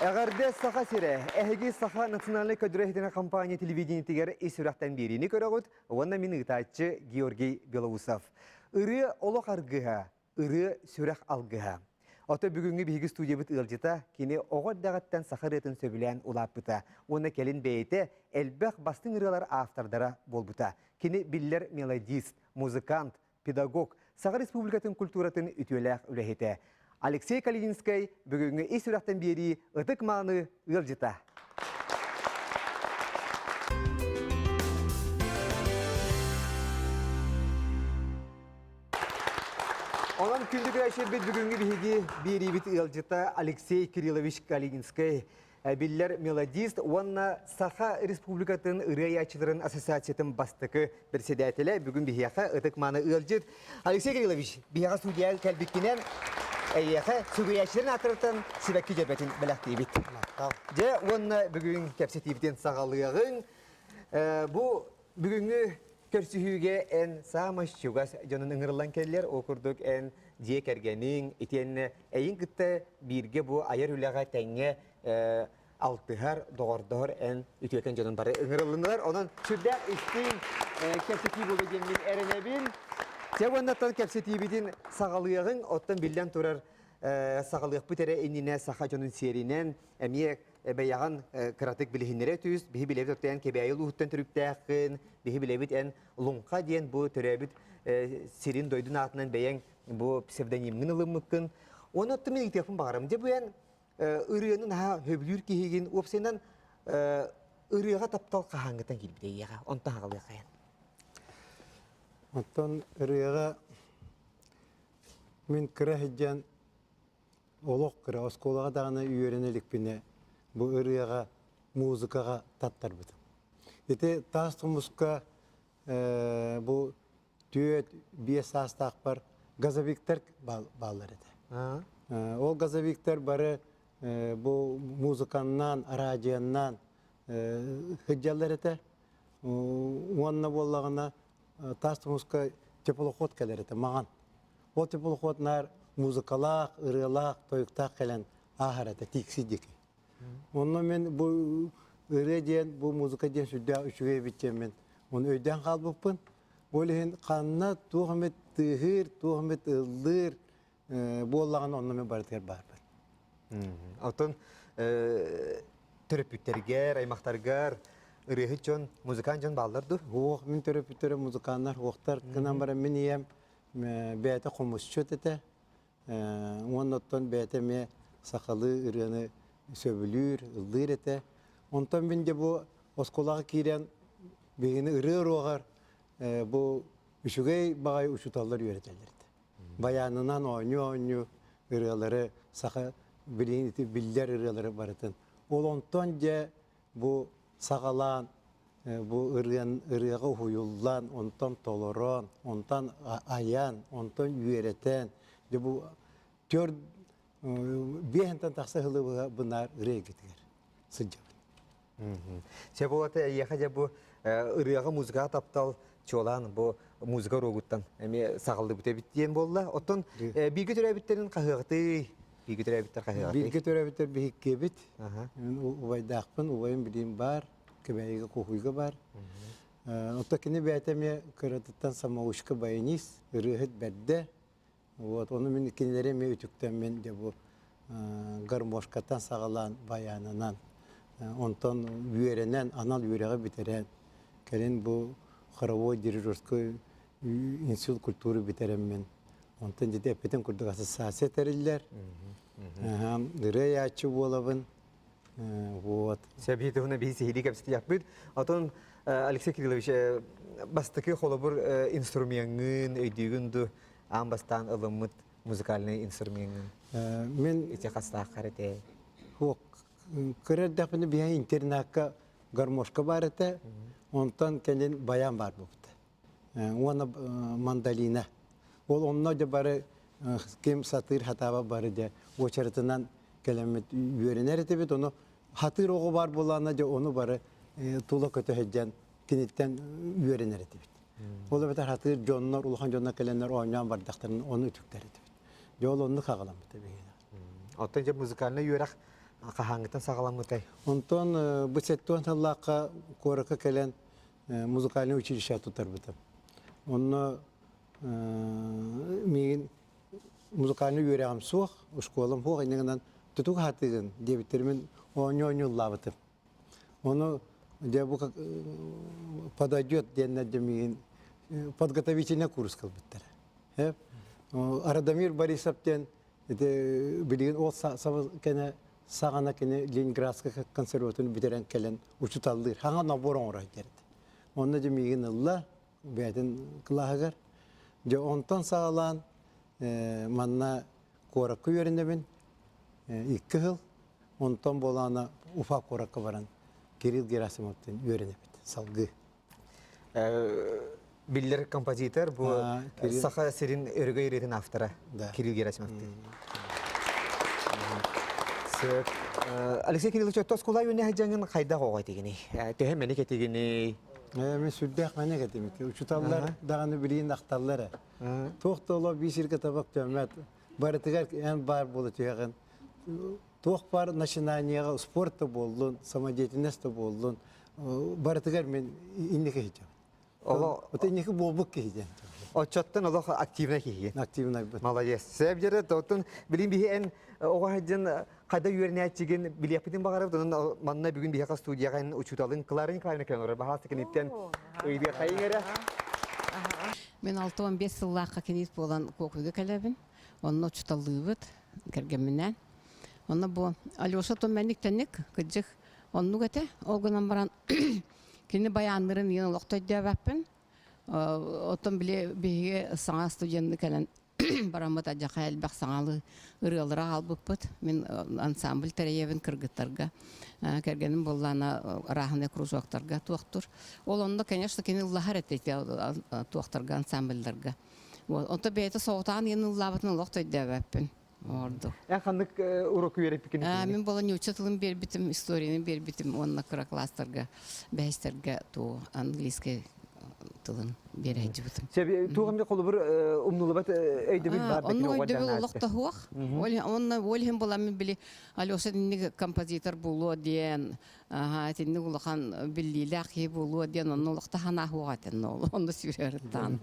Эҕэрдэ Саха сирэ! Эһиги Саха национальнай көдүрэ компания телевидениетигэр ис сүрэхтэн биэриини көрөҕүт уонна мин ыытааччы Георгий Белоусов. Ырыа олох аргыһа, ырыа сүрэх алгыһа. Ото бүгүҥҥү биһиги студиябыт ыалдьыта кини оҕо эрдэҕиттэн саха ырыатын сөбүлээн улааппыта уонна кэлин бэйэтэ элбэх бастыҥ ырыалар автордара буолбута. Кини биллэр мелодист, музыкант, педагог, Саха Республикатын культуратын үтүөлээх үлэһитэ. Алексей Калининскай бүгүҥҥү ис сүрэхтэн биэрии ытык-мааны ыалдьыта. Онон күндү күрэширбит бүгүҥҥү биһиги биэриибит ыалдьыта Алексей Кириллович Калининскай биллэр мелодист уонна Саха Республикатын ырыа айааччыларын ассоциациятын бастакы председателэ бүгүн биһиэхэ ытык-мааны ыалдьыт Алексей Кириллович биһиэхэ студияҕа кэлбиккинэн эйиэхэ сүгүрүйээччилэрин ааттарыттан сибэкки дьөрбөтүн бэлэхтиибит. Дьэ уонна бүгүн кэпсэтиибитин саҕалыаҕыҥ. Бу бүгүҥҥү Көрсүһүүгэ эн саамай чугас дьонун ыҥырыллан кэллэр, ол курдук эн дьиэ кэргэниҥ, итиэннэ эйин кытта бииргэ бу айар үлэҕэ тэҥҥэ алтыһар, доҕордоһор эн үтүөкэн дьонун бары ыҥырыллыннылар. Онон сүрдээх истиҥ кэпсэтии буолуо диэммин эрэнэбин. Дьэ уоннаттан кэпсэтиибитин саҕалыаҕыҥ, оттон биллэн турар саҕалыахпыт эрэ иннинэ саха дьонун сиэринэн эмиэ бэйэҕин кыратык билиһиннэрэ түс. Биһи билэбит оттон эн Кэбээйи улууһуттан төрүттээххин, биһи билэбит эн Луҥха диэн бу төрөөбүт сирин дойдун аатынан бэйэҥ бу псевдонимҥын ылыммыккын. Уонна оттон мин ыйытыахпын баҕарабын. Дьэ бу эн ырыаны наһаа сөбүлүүр киһигин, уопсайынан ырыаҕа таптал хаһааҥҥыттан киирбитэ эйиэхэ? Онтон аҕалыаххайын. Оттон ырыаҕа мин кыра сылдьан Олох кыра оскуолаҕа даҕаны үөрэнэ иликпинэ бу ырыаҕа, музыкаҕа таттарбытым. Ити таас тумуска бу түөрт, биэс саастаахпар газовиктар бааллар этэ. Ол газовиктар бары бу музыканнан, араадьыйаннан сылдьаллар этэ. Уонна буоллаҕына таас тумуска теплоход кэлэр этэ, маҕан. Ол теплоход наар музыкалаах, ырыалаах, тойуктаах кэлэн ааһар этэ тикси диэки. Онно мин бу ырыа диэн, бу музыка диэн сүрдээх үчүгэй эбит диэн оны өйдөөн хаалбыппын. Ол иһин ханна туох эмит тыаһыыр, туох эмит ыллыыр буоллаҕына онно мин барытыгар баарбын. Оттон төрөппүттэргэр, аймахтаргар ырыаһыт дьон, музыкант дьон бааллар дуу? Суох, мин төрөппүттэрим музыканнар суохтар. Гынан баран мин ийэм бэйэтэ хомусчут этэ уонна оттон бэйэтэ эмиэ сахалыы ырыаны сөбүлүүр, ыллыыр этэ. Онтон мин дьэ бу оскуолаҕа киирэн биһигини ырыа уруогар бу үчүгэй баҕайы учууталлар үөрэтэллэр этэ. Баянынан оонньуу-оонньуу ырыалары саха билигин ити биллэр ырыалары барытын. Ол онтон дьэ бу саҕалаан бу ырыан ырыаҕа уһуйуллан, онтон толорон, онтон айан, онтон үөрэтэн, дьэ бу түөрт биэһинтэн тахса сылы быһа бынаар ырыа эйгэтигэр сылдьабын. Сөп буолата эйиэхэ дьэ бу ырыаҕа музыкаҕа таптал чуолаан бу музыка уруогуттан эмиэ саҕаллыбыт эбит диэн буолла. Оттон бииргэ төрөөбүттэрин хаһыаҕытый? Бииргэ төрөөбүттэр хаһыаҕытый? Бииргэ төрөөбүттэр биһиккиэбит. Мин убайдаахпын, убайым билиим баар, Кэбээйигэ Куһуйга баар. Оттон кини бэйэтэ эмиэ кыратыттан самоучка баянист, ырыаһыт бэрдэ. Вот, ону мин кинилэри эмиэ үтүктэммин дьэ бу гармошкаттан саҕалаан баянынан, онтон үөрэнэн, анал үөрэҕи бүтэрэн, кэлин бу хоровой дирижерской институт культуры бүтэрэммин, онтон дьэ эппитим курдук ассоциация тэриллэр. Ырыа айааччы буолабын. Вот. Сөбү туһунан биһи сиһилии кэпсэтиэхпит. Отон Алексей Кириллович бастакы холобур инструмеҥҥын, өйдүүгүн ду аан бастаан ылыммыт музыкальный инструмеҥҥын? Мин ити хастааххар этэ? Суох. Кыра эрдэхпинэ биһиги интернакка гармошка баар этэ. Онтон кэлин баян баар буолбута. Уонна мандолина. Ол онно дьэ бары ким сатыыр хатааба бары дьэ уочаратынан кэлэммит үөрэнэр этибит. Ону хатыыр оҕо баар буоллаҕына дьэ ону бары тула көтө сылдьан киниттэн үөрэнэр этибит. Ол эбэтэр хатыыр дьоннор, улахан дьоннор кэлэннэр оонньоон бардахтарына ону үтүктэр этибит. Дьэ ол оннук аҕаламмыта биһиги. Оттон дьэ музыкальнай үөрэх Хаһааҥҥыттан саҕаламмытай? Онтон бу сэттион сыллаахха куоракка кэлэн музыкальнай училище тутарбытым. Онно миигин музыкальнай үөрэҕим суох, школам суох инньэ гынан тутук хатыгын диэбиттэрин оонньуу-оонньуу ыллаабытым. Ону дьэ бу подойдет диэннэр дьэ миигин подготовительный курс кылбыттара. Радомир Борисов диэн ити билигин ол кэнэ саҕана кини Ленинградскай консерваторияны бүтэрэн кэлэн учуталлыыр. Хаҥа набор оҥорор диэт. Онно дьэ миигин ылла бэйэтин кылааһыгар. Дьэ онтон саҕалаан манна куоракка үөрэнэбин 2 сыл. Онтон буолаана Уфа куоракка баран Кирилл Герасимовтыын үөрэнэбит салгыы. Биллэр композитор бу Саха сирин өрөгөй ырыатын автора Кирилл Герасимовтыын. Алексей Кириллович, отто оскуола үүнэ сылдьаҥҥын хайдах оҕо этигиний? Төһө мэник этигиний? Мен сүрдээх мэник этим. Учуталлар даҕаны билигин ахталлар ээ. Туох да олох биир сиргэ табах төммөт. Барытыгар эн баар буола түһэҕин. Туох баар начинанияҕа спорт да буоллун, самодеятельность да буоллун, барытыгар мен инники иһитем. Оло инники буолбут киһи диэн. Оччоттон олох активнай киһи. Активнай быт. Молодец. Сөп дьэрэ тоттун билин биһи эн оҕо сылдьан хайда үөрэнээччигин билиэхпитин баҕарабыт. Онон манна бүгүн биһиэхэ студияҕа эн учууталыҥ Клара Николаевна кэлэн олорор. Баһаалыста киниттэн ыйдыахайыҥ эрэ. Мин 65 сыллаахха киниит буолан Куокуйга кэлэбин. Онно учууталлыыбыт кэргэмминээн. Онно бу Алеша Томмэнник-тэнник кыдьык оннук этэ. Ол гынан баран кини байааннарын иэн олох өйдөөбөппүн. Оттон били биһиги саҥа студенны кэлэн бараммыт адьаха элбэх саҥалыы ырыалары аҕалбыппыт. Мин ансамбль тэрийэбин кыргыттарга. Кэргэним буоллаана арааһынай кружоктарга туохтур. Ол онно, конечно, кини ыллаһар этэ туохтарга, ансамбльдарга. Онто бэйэтэ соҕутаан иэн ыллаабытын олох да өйдөөбөппүн. Ордук. Эн ханнык уруок үөрэппиккин Мин буола нуучча тылын биэрбитим, историяны биэрбитим уонна кыра класстарга, бэһистэргэ туу английский тылын биэрэ сылдьыбытым. Туох эмэ холобур умнулубат өйдөбүл баар да Оннук өйдөбүл олох да суох. Онно ол иһин буламмын били Алеша итинник композитор буолуо диэн, итинник улахан биллиилээх киһи буолуо диэн онно олох да санаа суох этин онно сүүрэртаан.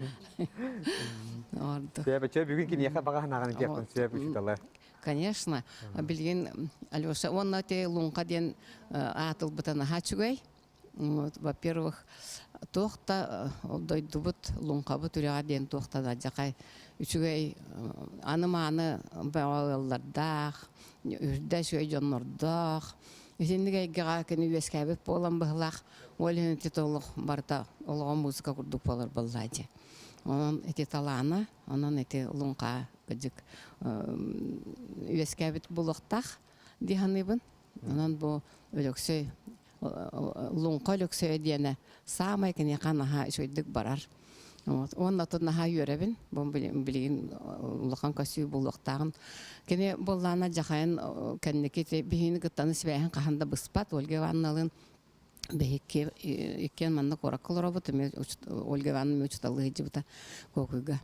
Ордук. Чэ, бүгүн киниэхэ баҕа санааҕын этиэххин сөп учуутала. Конечно. Билигин Алеша уонна те Луҥха диэн аатылбыта наһаа үчүгэй. Вот, во-первых, туох да дойдубут Луҥхабыт үрэҕэ диэн туох да алдьархай үчүгэй аны-мааны бөҕө ыаллардаах, үрдэ үчүгэй дьоннордоох. Итинник эйгэҕэ кини үөскээбит буолан быһылаах, ол иһин ити олох барыта олоҕо музыка курдук буолар буоллаа дии. Онон ити талаана, онон ити Луҥха кырдьык үөскээбит буолуохтаах дии саныыбын. Онон бу Өлөксөй Луҥха Өлөксөйө диэнэ саамай киниэхэ наһаа үчүгэйдик барар. Вот. Уонна оттон наһаа үөрэбин. Бу билигин улахан көссүү буолуохтааҕын. Кини буоллаана дьахайын кэнники биһини кыттаны сибээһин хаһан да быспат. Ольга Ивановналыын биһикки иккиэн манна куоракка олоробут. Ольга Ивановна учууталлыы сылдьыбыта Куокуйга.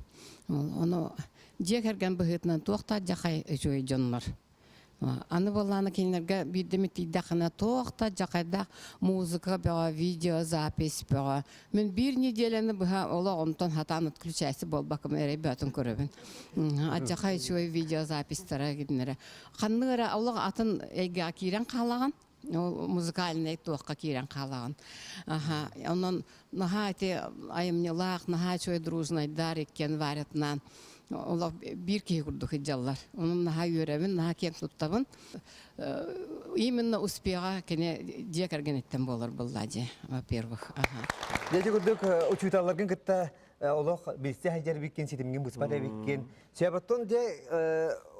Ону дьиэ кэргэн быһыытынан туох да дьахай үчүгэй дьоннор. Аны буоллаана кинилэргэ биирдэ эмит тиийдэххинэ туох да дьахайдаах музыка бөҕө, видеозапись бөҕө. Мин биир неделяны быһа олох онтон хатаан отключайся буолбаккам эрэй бөҕөтүн көрөбүн. Адьахай үчүгэй видеозаписьтара кинилэрэ. Ханнык эрэ олох атын эйгэҕэ киирэн хаалаҕын. Ол музыкальнай туохха киирэн хаалаҕын. Аха, онон наһаа ити айымньылаах, наһаа үчүгэй дружнайдар иккиэн Варятынаан олох биир киһи курдук сылдьаллар. Онон наһаа үөрэбин, наһаа киэн туттабын. Именно успеха кини дьиэ кэргэниттэн буолар буолла дьиэ, во-первых. Аха. Дьэ ити курдук учууталларгын кытта олох билсэ сылдьар эбиккин, ситимҥин быспат эбиккин. Сөбөттөн дьэ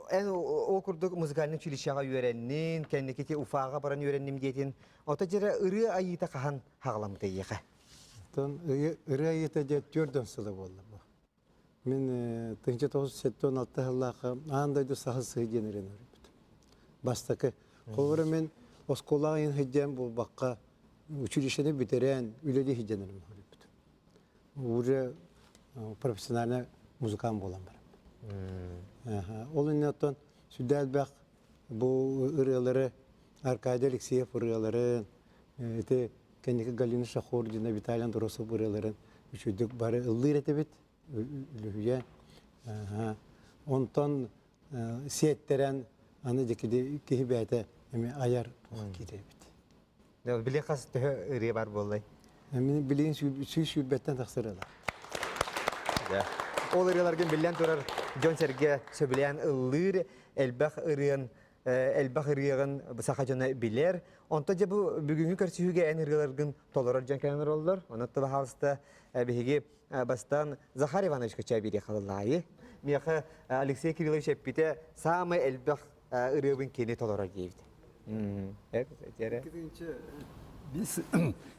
эн ол курдук музыкальнай училищеҕа үөрэннин, кэнники ити Уфаҕа баран үөрэнним диэтин. Ото дьэрэ ырыа айыыта хаһан хаҕаламмыта эйиэхэ? Оттон ырыа айыыта дьэ 4 сыла буолла бу. Мин 1976 сыллаахха аан дойду саха сыһы диэн ырыаны өрүппүтүм. Бастакы. Холобура мен оскуолаҕа иһин сылдьан буолбакка училищены бүтэрэн үлэлии сылдьан ырыаны өрүппүтүм. Уже профессиональный музыкант буолан баран. Ол иннинэ оттон сүрдээх элбэх бу ырыалары. Аркадий Алексеев ырыаларын, ити кэнники Галина Шахурдина, Виталий Андросов ырыаларын үчүгдүк бары ыллыыр этибит, үлүһүйэ. Онтон сиэттэрэн аны дьикиди киһи бэйэтэ эми айар туох киирэбит. Били хас төһө ырыа бар буоллай? Мин билигин 120-тэн тахсар ырыалар. Ол ырыаларгын биллэн турар дьон-сэргэ сөбүлээн ыллыыр, элбэх ырыан элбэх ырыаҕын саха дьоно билэр. Онто дьэ бу бүгүҥҥү көрсүһүүгэ эн ырыаларгын толорор дьон кэлэн олороллор. Онон баһаалыста биһиги бастаан Захар Иванович Кычабири халылаайы. Миэхэ Алексей Кириллович эппитэ саамай элбэх ырыабын кини толорор диэбит.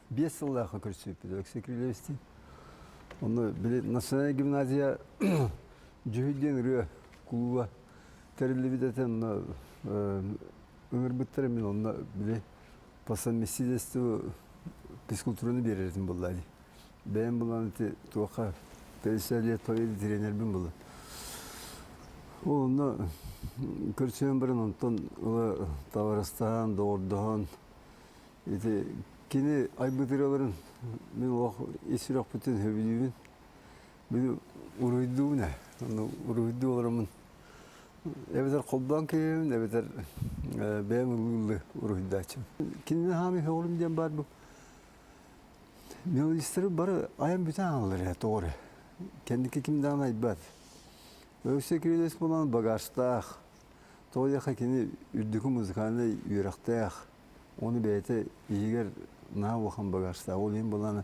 Биэс сыллаахха көрсүбүппүт Алексей Кирилловичтиин. Онно били национальная гимназия Дьүһүй диэн ырыа кулууба тэриллибит этэ онно ыҥырбыттара мин онно били по совместительству физкультураны биэрэр этим буолла дии. Бэйэм булан ити туохха пересадия той тренербин булла. Ол онно көрсүөн баран онтон ыла табарыстаһан, доҕордоһон ити кини айбыт ырыаларын мин олох ис сүрэхпиттэн сөбүлүүбүн. Мин уруһуйдуубун ээ. Онно уруһуйдуу олороммун эбэтэр холбоон киһибин, эбэтэр бэйэм ыллыы-ыллыы уруһуйдааччым. Кинини хаамыы сөҕүрүм диэн баар бу. Мелодистары бары айан бүтэн ааллар ээ, тоҕо эрэ. Кэнники ким даҕаны айбат. Өксө Кириллович буолан багажтаах, тоҕо диэххэ кини үрдүкү музыкальнай үөрэхтээх, Ону бэйэтэ иһигэр наһаа улахан багажтаах. Ол иһин былаана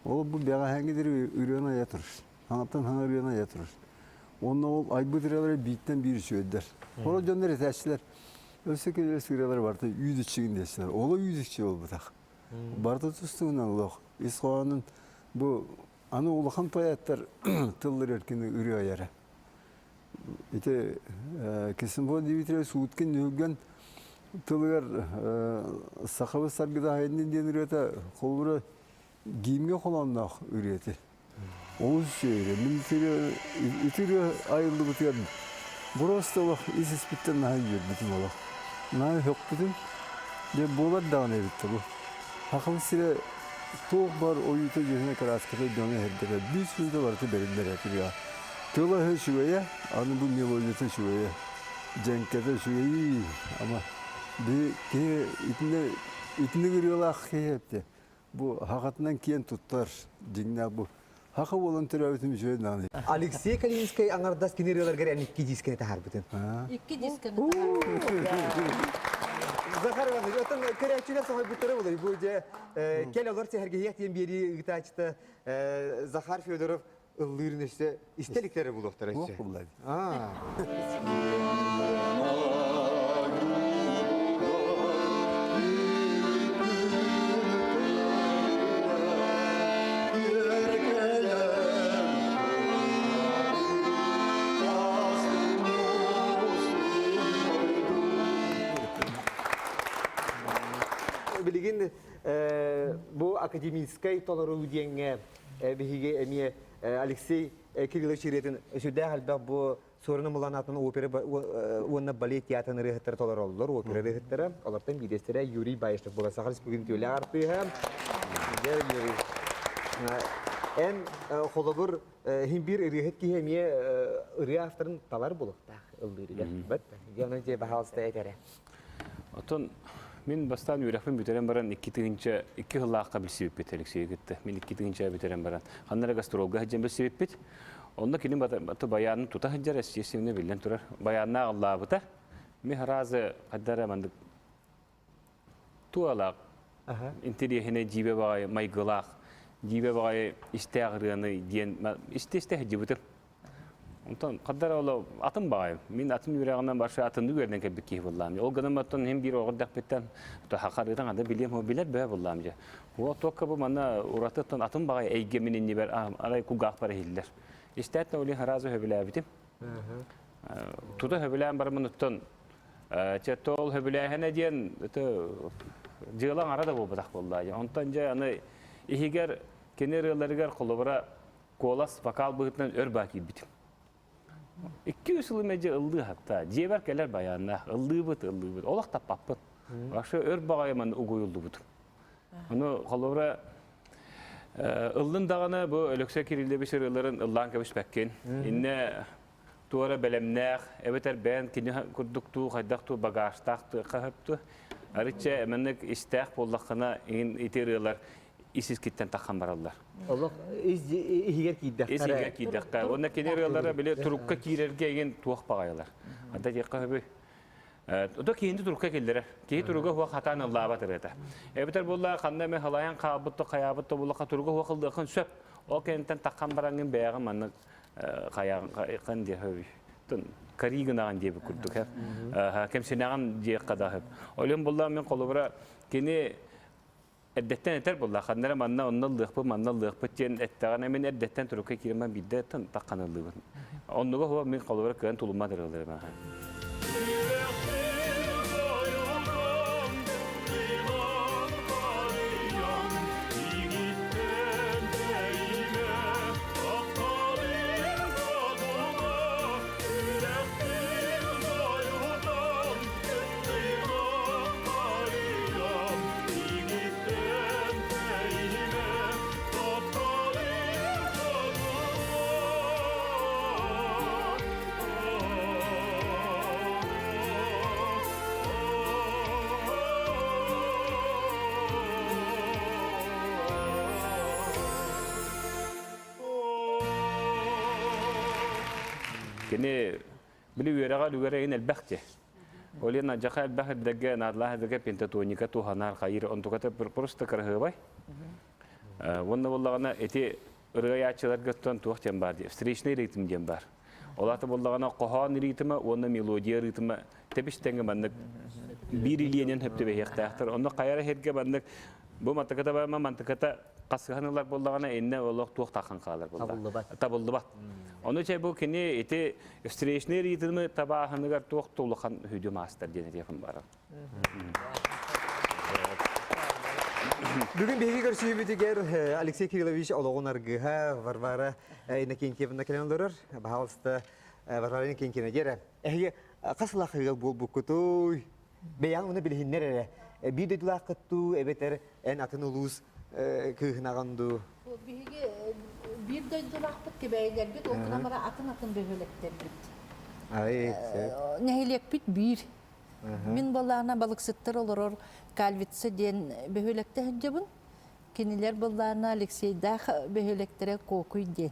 ол бу бэҕэһээҥҥи диэри ырыаны айа турар. Хаҥаттан хаҥа ырыаны айа турар. Уонна ол айбыт ырыалара бииртэн биир үчүгэйдэр. Хоро дьоннор этээччилэр өссө кинилэр ырыалара барыта үүт үчүгүн диэччилэр. Оло үүт үчүгэй буолбатах. Барыта тустугунан олох. Ис хоһоонун бу аны улахан поэттар тыллар эркини ырыа айара. Ити Ксенофонт Дмитриевич Уткин Нүһүлгэн тылыгар сахабыт саргыта айаннын диэн ырыата холобура гимҥэ холоонноох ырыа этэ. Олус үчүгэй. Мин ити ырыа айыллыбытыгар просто олох ис испиттэн наһаа үөрбүтүм олох. Наһаа өһөхпүтүм. Дьэ буолар даҕаны эбит да бу. Сахабыт сирэ туох баар ойуута дьүһүнэ кырааската дьону эһэрдэрэ биир сүрүтэ барыта бэриллэр этэ. Тыла-өһө үчүгэйэ, аны бу мелодията үчүгэйэ, дьэҥкэтэ үчүгэйий, ама биһи киһи итиннэ итинник ырыалаах киһи эттэ. Бу хахатынан киэн туттар дьиҥнээх бу хаха буолан төрөөбүтүм үчүгэй даҕаны. Алексей Калининскай аҥардас кини ырыаларыгар эн икки дискэни таһаарбытын. Икки дискэни таһаарбытым. Захар Иванович, оттон көрөөччүлэр соһуйбуттара буолуой. Бу дьэ кэл олор сэһэргэһиэх диэн биэрии ыытааччыта Захар Федоров ыллыырын өссө истэ иликтэрэ булуохтара өссө. Билигин бу академическай толоруу диэҥҥэ биһиги эмиэ Алексей Кириллович ырыатын сүрдээх элбэх бу Суорун Омоллоон аатынан опера уонна балет театрын ырыаһыттара толороллор, опера ырыаһыттара. Олортон биирдэстэрэ Юрий Баишев буолар Саха Республикатын үтүөлээх артыыһа. Юрий. Эн холобур иһин биир ырыаһыт киһи эмиэ ырыа авторын талар буолуохтаах ыллыырыгар. Бат. Дьэ, дьэ, баһаалыста этэрэ. Оттон мин бастаан үөрэхпин бүтэрэн баран 2 тыһыынча 2 сыллаахха билсибиппит Алексейы кытта. Мин 2 тыһыынча бүтэрэн баран ханна эрэ гастролга сылдьан билсибиппит. Онно кини баянын тута сылдьар, естественно, биллэн турар. Баяннаах ыллаабыта. Мин сразу хайда эрэ маннык туолаах, интэриэһинэй дьиибэ баҕайы майгылаах, дьиибэ баҕайы истээх ырыаны диэн истэ-истэ сылдьыбытым. Онтон хаддар ол атын баҕайы. Мин атын үөрэҕинэн барша атыннык үөрэнэн кэлбит киһи буллаам. Ол гынан оттон иһин биир оҕо эрдэхпиттэн хахарыытан ада билиэм билэр бөһө буллаам дьэ. Ол туокка бу манна уратыттан атын баҕайы эйгэ мин иннибэр арай кулгаахпар иһиллэр. Истээт ол сразу сөбүлээбитим. Тута сөбүлээн бараммын оттон чэ тоол сөбүлээһинэ диэн дьыала аҥара да буолбатах буолла. Онтон дьэ аны иһигэр кини ырыаларыгар холобура куолас вокал быһыытынан өр баа киирбитим. 2-3 сыл мэлдьи ыллыы хатта. Дьиэбэр кэлэр баянна. Ыллыыбыт, ыллыыбыт. Олох таппаппын. Вообще өр баҕайы манна угуйуллубут. Ону холобура ыллын даҕаны бу Өлөксөй Кириллович ырыаларын ыллаан кэбиспэккин. Иннэ туора бэлэмнээх, эбэтэр бэйэн кини курдук туу, хайдах туу багажтаах тыаха Арычча маннык истээх буоллаххына иҥин ити ырыалар ис искиттэн таххан бараллар. Олох иһигэр киирдэххэ. Ис иһигэр киирдэххэ. Уонна кини ырыалара били турукка киирэргэ иҥин туох баҕайылар. Ата диэххэ сөбүй. Ото киһини турукка киллэрэр. Киһи туруга хуох хатаан ыллаабат ырыата. Эбэтэр буолла ханна эмэ халайан хаалбыт то хайаабыт то буоллахха туруга хуох ыллыаххын сөп. Ол кэнниттэн таххан бараҥҥын бэйэҕин маннык хайаҕын диэхэ кари гынаҕын диэбит курдук кэмсинэҕин диэххэ да сөп. Олен булла мин холобура кини эрдэттэн этэр буолла ханна эрэ манна онно ыллыахпыт манна ыллыахпыт диэн эттэҕинэ мин эрдэттэн турукка киирэн биирдэ таххан ыллыыбын. Оннуга хуа мин холобура кыан тулуммат ырыаларым аха. Кини били үөрэҕэ үлүгэрэ ин элбэх дии. Ол иһин адьаха элбэх эрдэргэ наадалаах эрдэргэ пентатоника туһанар хайыр онтуката просто кыраһыабай. Уонна буоллаҕына ити ырыайааччыларга туох диэн баар дии встречный ритм диэн баар. Ол аата буоллаҕына хоһоон ритмэ уонна мелодия ритмэ тэбис тэҥэ маннык биир илиэнэн хөп түбэһиэхтээхтэр. Онно хайа эрэ сиргэ маннык бу мантыката барма мантыката хасыһан ылар буоллаҕына иннэ олох туох таххан хаалар буолла. Табыллыбат. Табыллыбат. Ону чэ бу кини ити встречный ритмы табааһыныгар туох да улахан хүдү маастар диэн этиэхим баар. Бүгүн биһиги көрсүһүүбүтүгэр Алексей Кириллович олоҕун аргыһа Варвара Иннокентьевна кэлэн олорор. Баһаалыста Варвара Иннокентьевна диэрэ. Эһиги хас сылаах ыал буолбуккутуй? Бэйэҕин уну билиһиннэр эрэ. Биир дойдулааххыттуу эбэтэр эн атын улуус кыыһынаҕын дуу? Биһиги биир дойдулаахпыт кэбээйилэрбит, ол гынан баран атын-атын бөһүөлэктэрбит. Нэһилиэкпит биир. Мин былаана балыксыттар олорор Кальвица диэн бөһүөлэктэ сылдьабын. Кинилэр былаана Алексейдаах бөһүөлэктэрэ Куокуй диэн.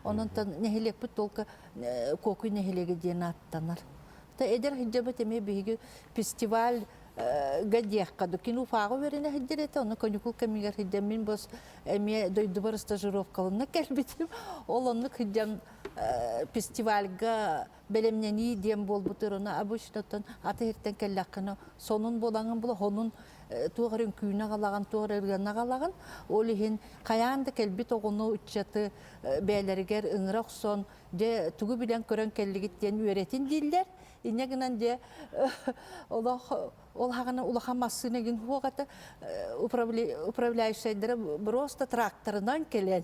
Онон нэһилиэкпит только Куокуй нэһилиэгэ диэн ааттанар. Та эдэр сылдьабыт эмиэ биһиги фестиваль га диэххэ ду кини Уфаҕа үөрэнэ сылдьар этэ, ону каникул кэмигэр сылдьан мин бос эмиэ дойдубар стажировкаланна кэлбитим. Ол оннук сылдьан фестивальга бэлэмнэнии диэн буолбутур ону обычно оттон аты иһиртэн кэллэххинэ сонун буолаҥын була хонун туох эрэ үҥкүүнү аҕалаҕын туох эрэ ырыаны аҕалаҕын ол иһин хайаан да кэлбит оҕону ыччаты бэйэлэригэр ыҥыра охсон дьэ тугу билэн көрөн кэллигит диэн үөрэтин дииллэр инньэ гынан дьэ олох ол хаҕана улахан массыына гин хуох этэ управляющайдара просто тракторынан кэлэн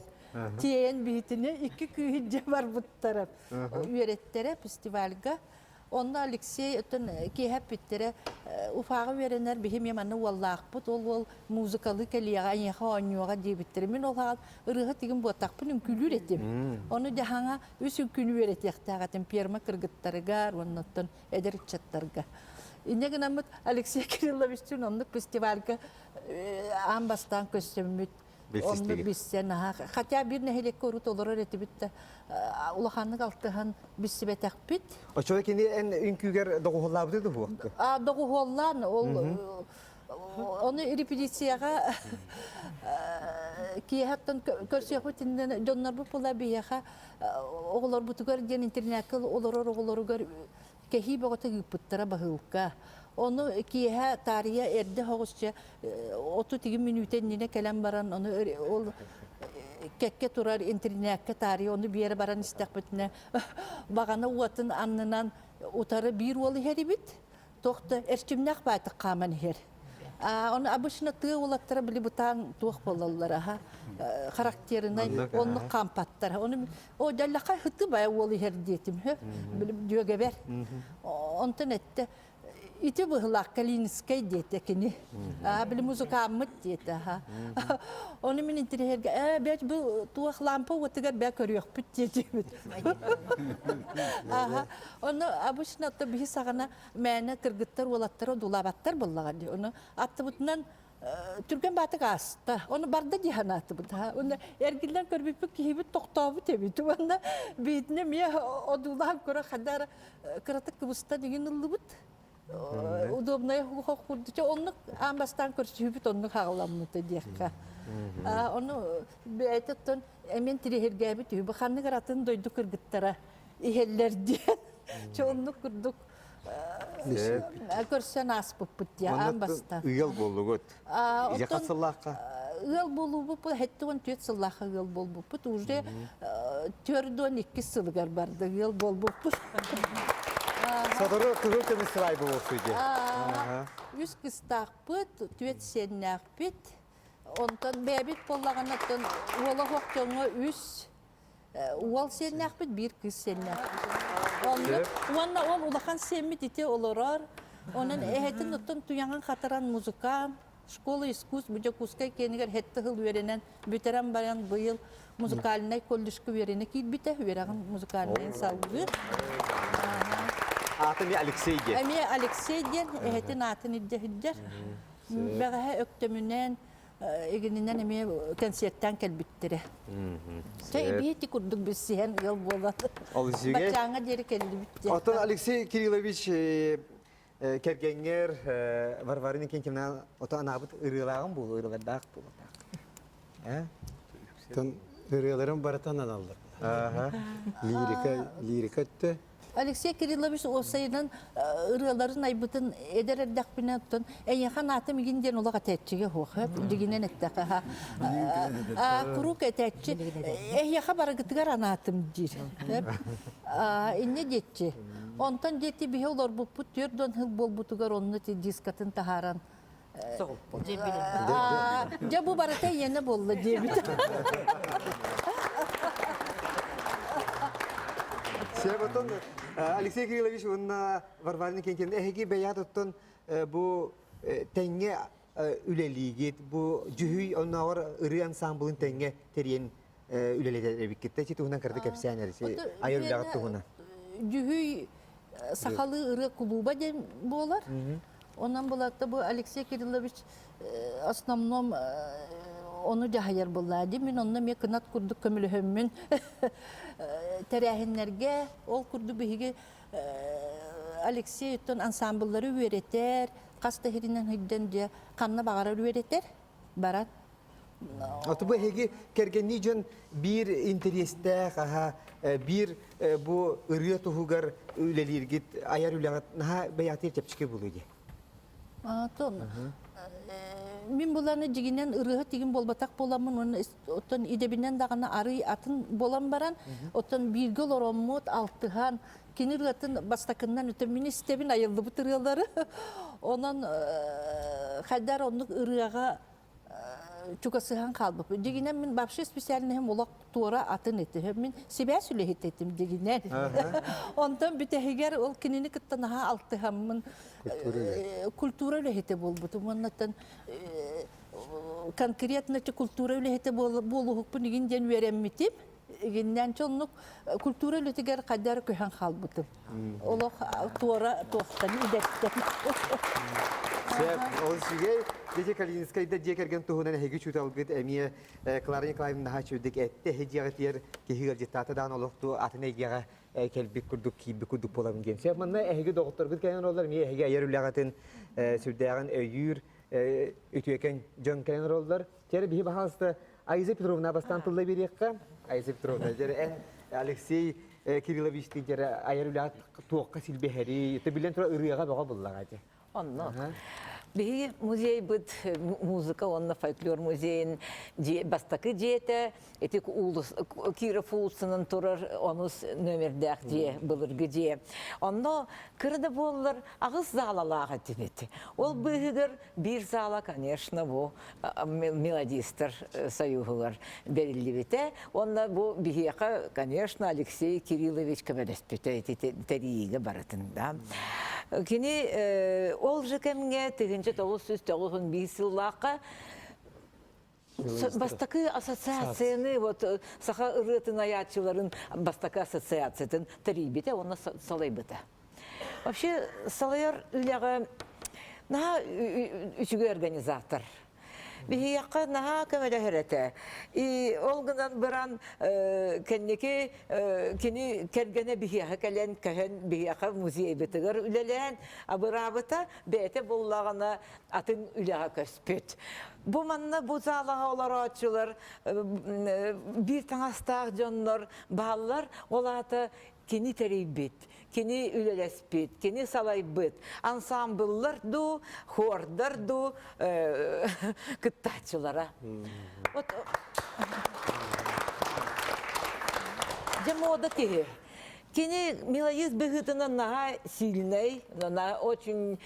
тиэйэн биһитини икки күүһү дьэ барбыттара үөрэттэрэ фестивальга. Онно Алексей оттон киэһэ эппиттэрэ Уфаҕа үөрэнэр биһи эмиэ манна уоллаахпыт, ол уол музыкалыы кэлиэҕэ, эйиэхэ оонньуоҕа диэбиттэрэ. Мин ол хаҕан ырыаһыт игин буотахпын үҥкүүлүүр этим. Ону дьаһаҥа үс үҥкүүнү үөрэтиэхтээх этим пиэрмэ кыргыттарыгар уонна оттон эдэр ыччаттарга. Инньэ гынаммыт Алексей Кирилловичтыын оннук фестивальга аан бастаан көрсөммүт Онно билсэн аһа. Хотя биир нэһилиэккэ урут олорор этибит да улаханнык алтыһан билсибэтэхпит. Оччоҕо кини эн үҥкүүгэр доҕуһуоллаабыта да буолуохту? А доҕуһуоллаан ол ону репетицияҕа киэһэттэн көрсүөхпүт иннинэ дьоннорбут була биһиэхэ оҕолорбутугар диэн интернакка олорор оҕолоругар кэһии бөҕөтө ыыппыттара баһыылка. Ону киэһэ таарыйа эрдэ соҕусча 32 мүнүүтэ иннинэ кэлэн баран ону ол кэккэ турар интэринээккэ таарыйа ону биэрэ баран истэхпитинэ баҕана уотун аннынан утары биир уол иһэр эбит. Туох да эрчимнээх баайтык хааман иһэр. Ону обычно тыа уолаттара били бытаан туох буолаллар аха характерынай оннук хаампаттар. Ону о дьаллаха хыты бая уол иһэр диэтим дьүөгэбэр. Онтон этте. Ити быһылаах Калининскай диэтэ кини. Били музыкааммыт диэтэ. Ону мин интириэһиргэ ээ бэт бу туох лампа уотугар бэ көрүөхпүт диэтибит. Ону обычно биһи саҕана мээнэ кыргыттар уолаттар одуулаабаттар буоллаҕа дии. Ону аттыбытынан түргэн баатык ааста. Ону барда дии санаатыбыт. Уонна эргиллэн көрбүппүт киһибит тохтообут эбит. Уонна биитинэ эмиэ одуулаан көрө хадаар кыратык кыбыстан игин ыллыбыт. Удобная курдук. Оннук аан бастаан көрсүһүүбүт оннук хаҕыламмыта диэххэ. Ону бэйэтэ эмиэн тириһиргээбит үһү. Бу ханнык атын дойду кыргыттара иһэллэр диэн. Чэ оннук курдук көрсөн ааспыппыт дии аан бастаан. Ыал буоллугут. Ije хас сыллаахха? Ыал буолуубут 74 сыллаахха ыал буолбуппут. Уже 42 сылыгар барды ыал буолбуппут. Сотору кыһыл көмүс сылай буолуохсуй дии. Үс кыстаахпыт, түөрт сиэннээхпит. Онтон бэйэбит буоллаҕына уола суох дьоҥҥо үс Уол сиэннээхпит, биир кыыс сиэннээхпит. Оннук. Уонна ол улахан сиэммит ити олорор. Онон эһэтин оттон туйаҕын хатаран музыкант, школа искусств бу Дьокуускай киэнигэр сэттэ сыл үөрэнэн бүтэрэн баран быйыл музыкальнай колледжка үөрэнэ киирбитэ, үөрэҕин музыкальнайын салгыы. Аата эмиэ Алексей диэн. Эмиэ Алексей диэн эһэтин аатын илдьэ сылдьар. Бэҕэһээ Өктөмүнэн Игининэн эмиэ кэнсиэртээн кэлбиттэрэ. Чэ, эбиэти курдук билсиһэн ыал буолан баччааҥҥа диэри кэллибит диэн. Оттон Алексей Кириллович кэргэҥҥэр Варвара Никитина ото анаабыт ырыалааҕын буолуо, ырыалардаах буолуохтаах. Э? Тон ырыаларым барытын аналлар. Лирика, лирика өттө Алексей Кириллович уопсайынан ырыаларын айбытын эдэр эрдэхпинэ оттон эйиэхэ анаатым игин диэн олох этээччигэ суох дигинэн эттэхэ куруук этээччи эһиэхэ барыгытыгар анаатым диир инньэ диэччи онтон диэти биһи олорбуппут 40 сыл буолбутугар онно ти дискатын таһааран Дьэ бу барыта ийэнэ буолла диэбит. Себотон Алексей Кириллович уонна Варвара Никитина эһиги бэйэҕит оттон бу тэҥҥэ үлэлиигит, бу дьүһүй оннооҕор ырыа ансаамбылын тэҥҥэ тэрийэн үлэлэтэр эбиккит. Ити туһунан кырды кэпсээн эрэ, айар үлэҕит туһунан. Дьүһүй сахалыы ырыа кулууба диэн буолар. Онон булатта бу Алексей Кириллович основном ону дьаһайар буолла дии. Мин онно эмиэ кынат курдук көмөлөһөммүн тэрээһиннэргэ ол курдук биһиги Алексей оттон ансамбллары үөрэтэр, хас да иһиринэн сылдьан дьэ ханна баҕарар үөрэтэр, баран. Ото бу эһиги кэргэннии дьон биир интэриэстээх, аха, биир бу ырыа туһугар үлэлииргит, айар үлэҕит наһаа бэйэҕитигэр чэпчэки буолуо дии. Атын мин буланы дьигинэн ырыаһыт игин буолбатах буоламмын уонна оттон идэбинэн даҕаны арый атын буолан баран оттон бииргэ олороммут алтыһан кини ырыатын бастакыннан өтө мин истэбин айыллыбыт ырыалары онон хайдар оннук ырыаҕа чугасыһан хаалбыппын. Дьигинэн мин вообще специальноһым олох туора атын этэ. Мин сибээс үлэһит этим дьигинэн. Онтон бүтэһигэр ол кинини кытта наһаа алтыһаммын культура үлэһитэ буолбутум. Уоннаттан конкретно культура үлэһитэ буолуһукпун игин диэн үөрэммитим. Игиннээн оннук культура үлэтигэр хайдары көһөн хаалбытым. Олох туора туохтан идэттэн. Сөп, ол үчүгэй. Дети Калининскайда дьиэ кэргэн туһунан эһиги учууталгыт эмиэ Клара Николаевна наһаа үчүгэйдик эттэ. Эһи дьиэҕитигэр киһи ыалдьыттаата даҕаны олохтуу атын эйгэҕэ кэлбит курдук, киирбит курдук буолабын диэн. Сөп, манна эһиги доҕотторгут кэлэн олороллор, эмиэ эһиги айар үлэҕитин сүрдээҕин өйүүр үтүөкэн дьон кэлэн олороллор. Теперь биһи баһаалыста Аиза Петровна бастаан тылла биэриэххэ. Аиза Петровна, дьэ эн Алексей Кириллович дьэ айар үлэҕэ туохха силбэһэрий? Это билэн турар ырыаҕа бөҕө буллаҕа дьэ. Онно. Биһиги музейбыт музыка уонна фольклор музейын бастакы дьиэтэ ити Киров уулуссанан турар онус номердээх дьиэ, былыргы дьиэ. Онно кыра да буоллар аҕыс заалалаах этибит. Ол быыһыгар биир зала, конечно, бу мелодистар союһугар бэриллибитэ. Уонна бу биһиэхэ, конечно, Алексей Кириллович көмөлөспүтэ ити тэрийиигэ барытын да. Кини ол же кэмҥэ 1991 сыллаахха Бастакы ассоциацияны вот саха ырыатын айааччыларын бастакы ассоциациятын тэрийбитэ уонна салайбыта. Вообще салайар үлэҕэ наһаа үчүгэй организатор. Биһиэхэ наһаа көмөлөһөр этэ. И ол гынан баран кэнники кини кэргэнэ биһиэхэ кэлэн көһөн биһиэхэ музейбытыгар үлэлээн абыраабыта бэйэтэ буллаҕына атын үлэҕэ көспүт. Бу манна бу залаҕа олорооччулар биир таҥастаах дьоннор бааллар. Ол аата кини тэрийбит, кини үлэлэспит, кини салайбыт ансамбллар дуу, хордар дуу кыттааччылара. Вот дьэ мода киһи. Кини мелодист быһыытынан наһаа сильный, наһаа очень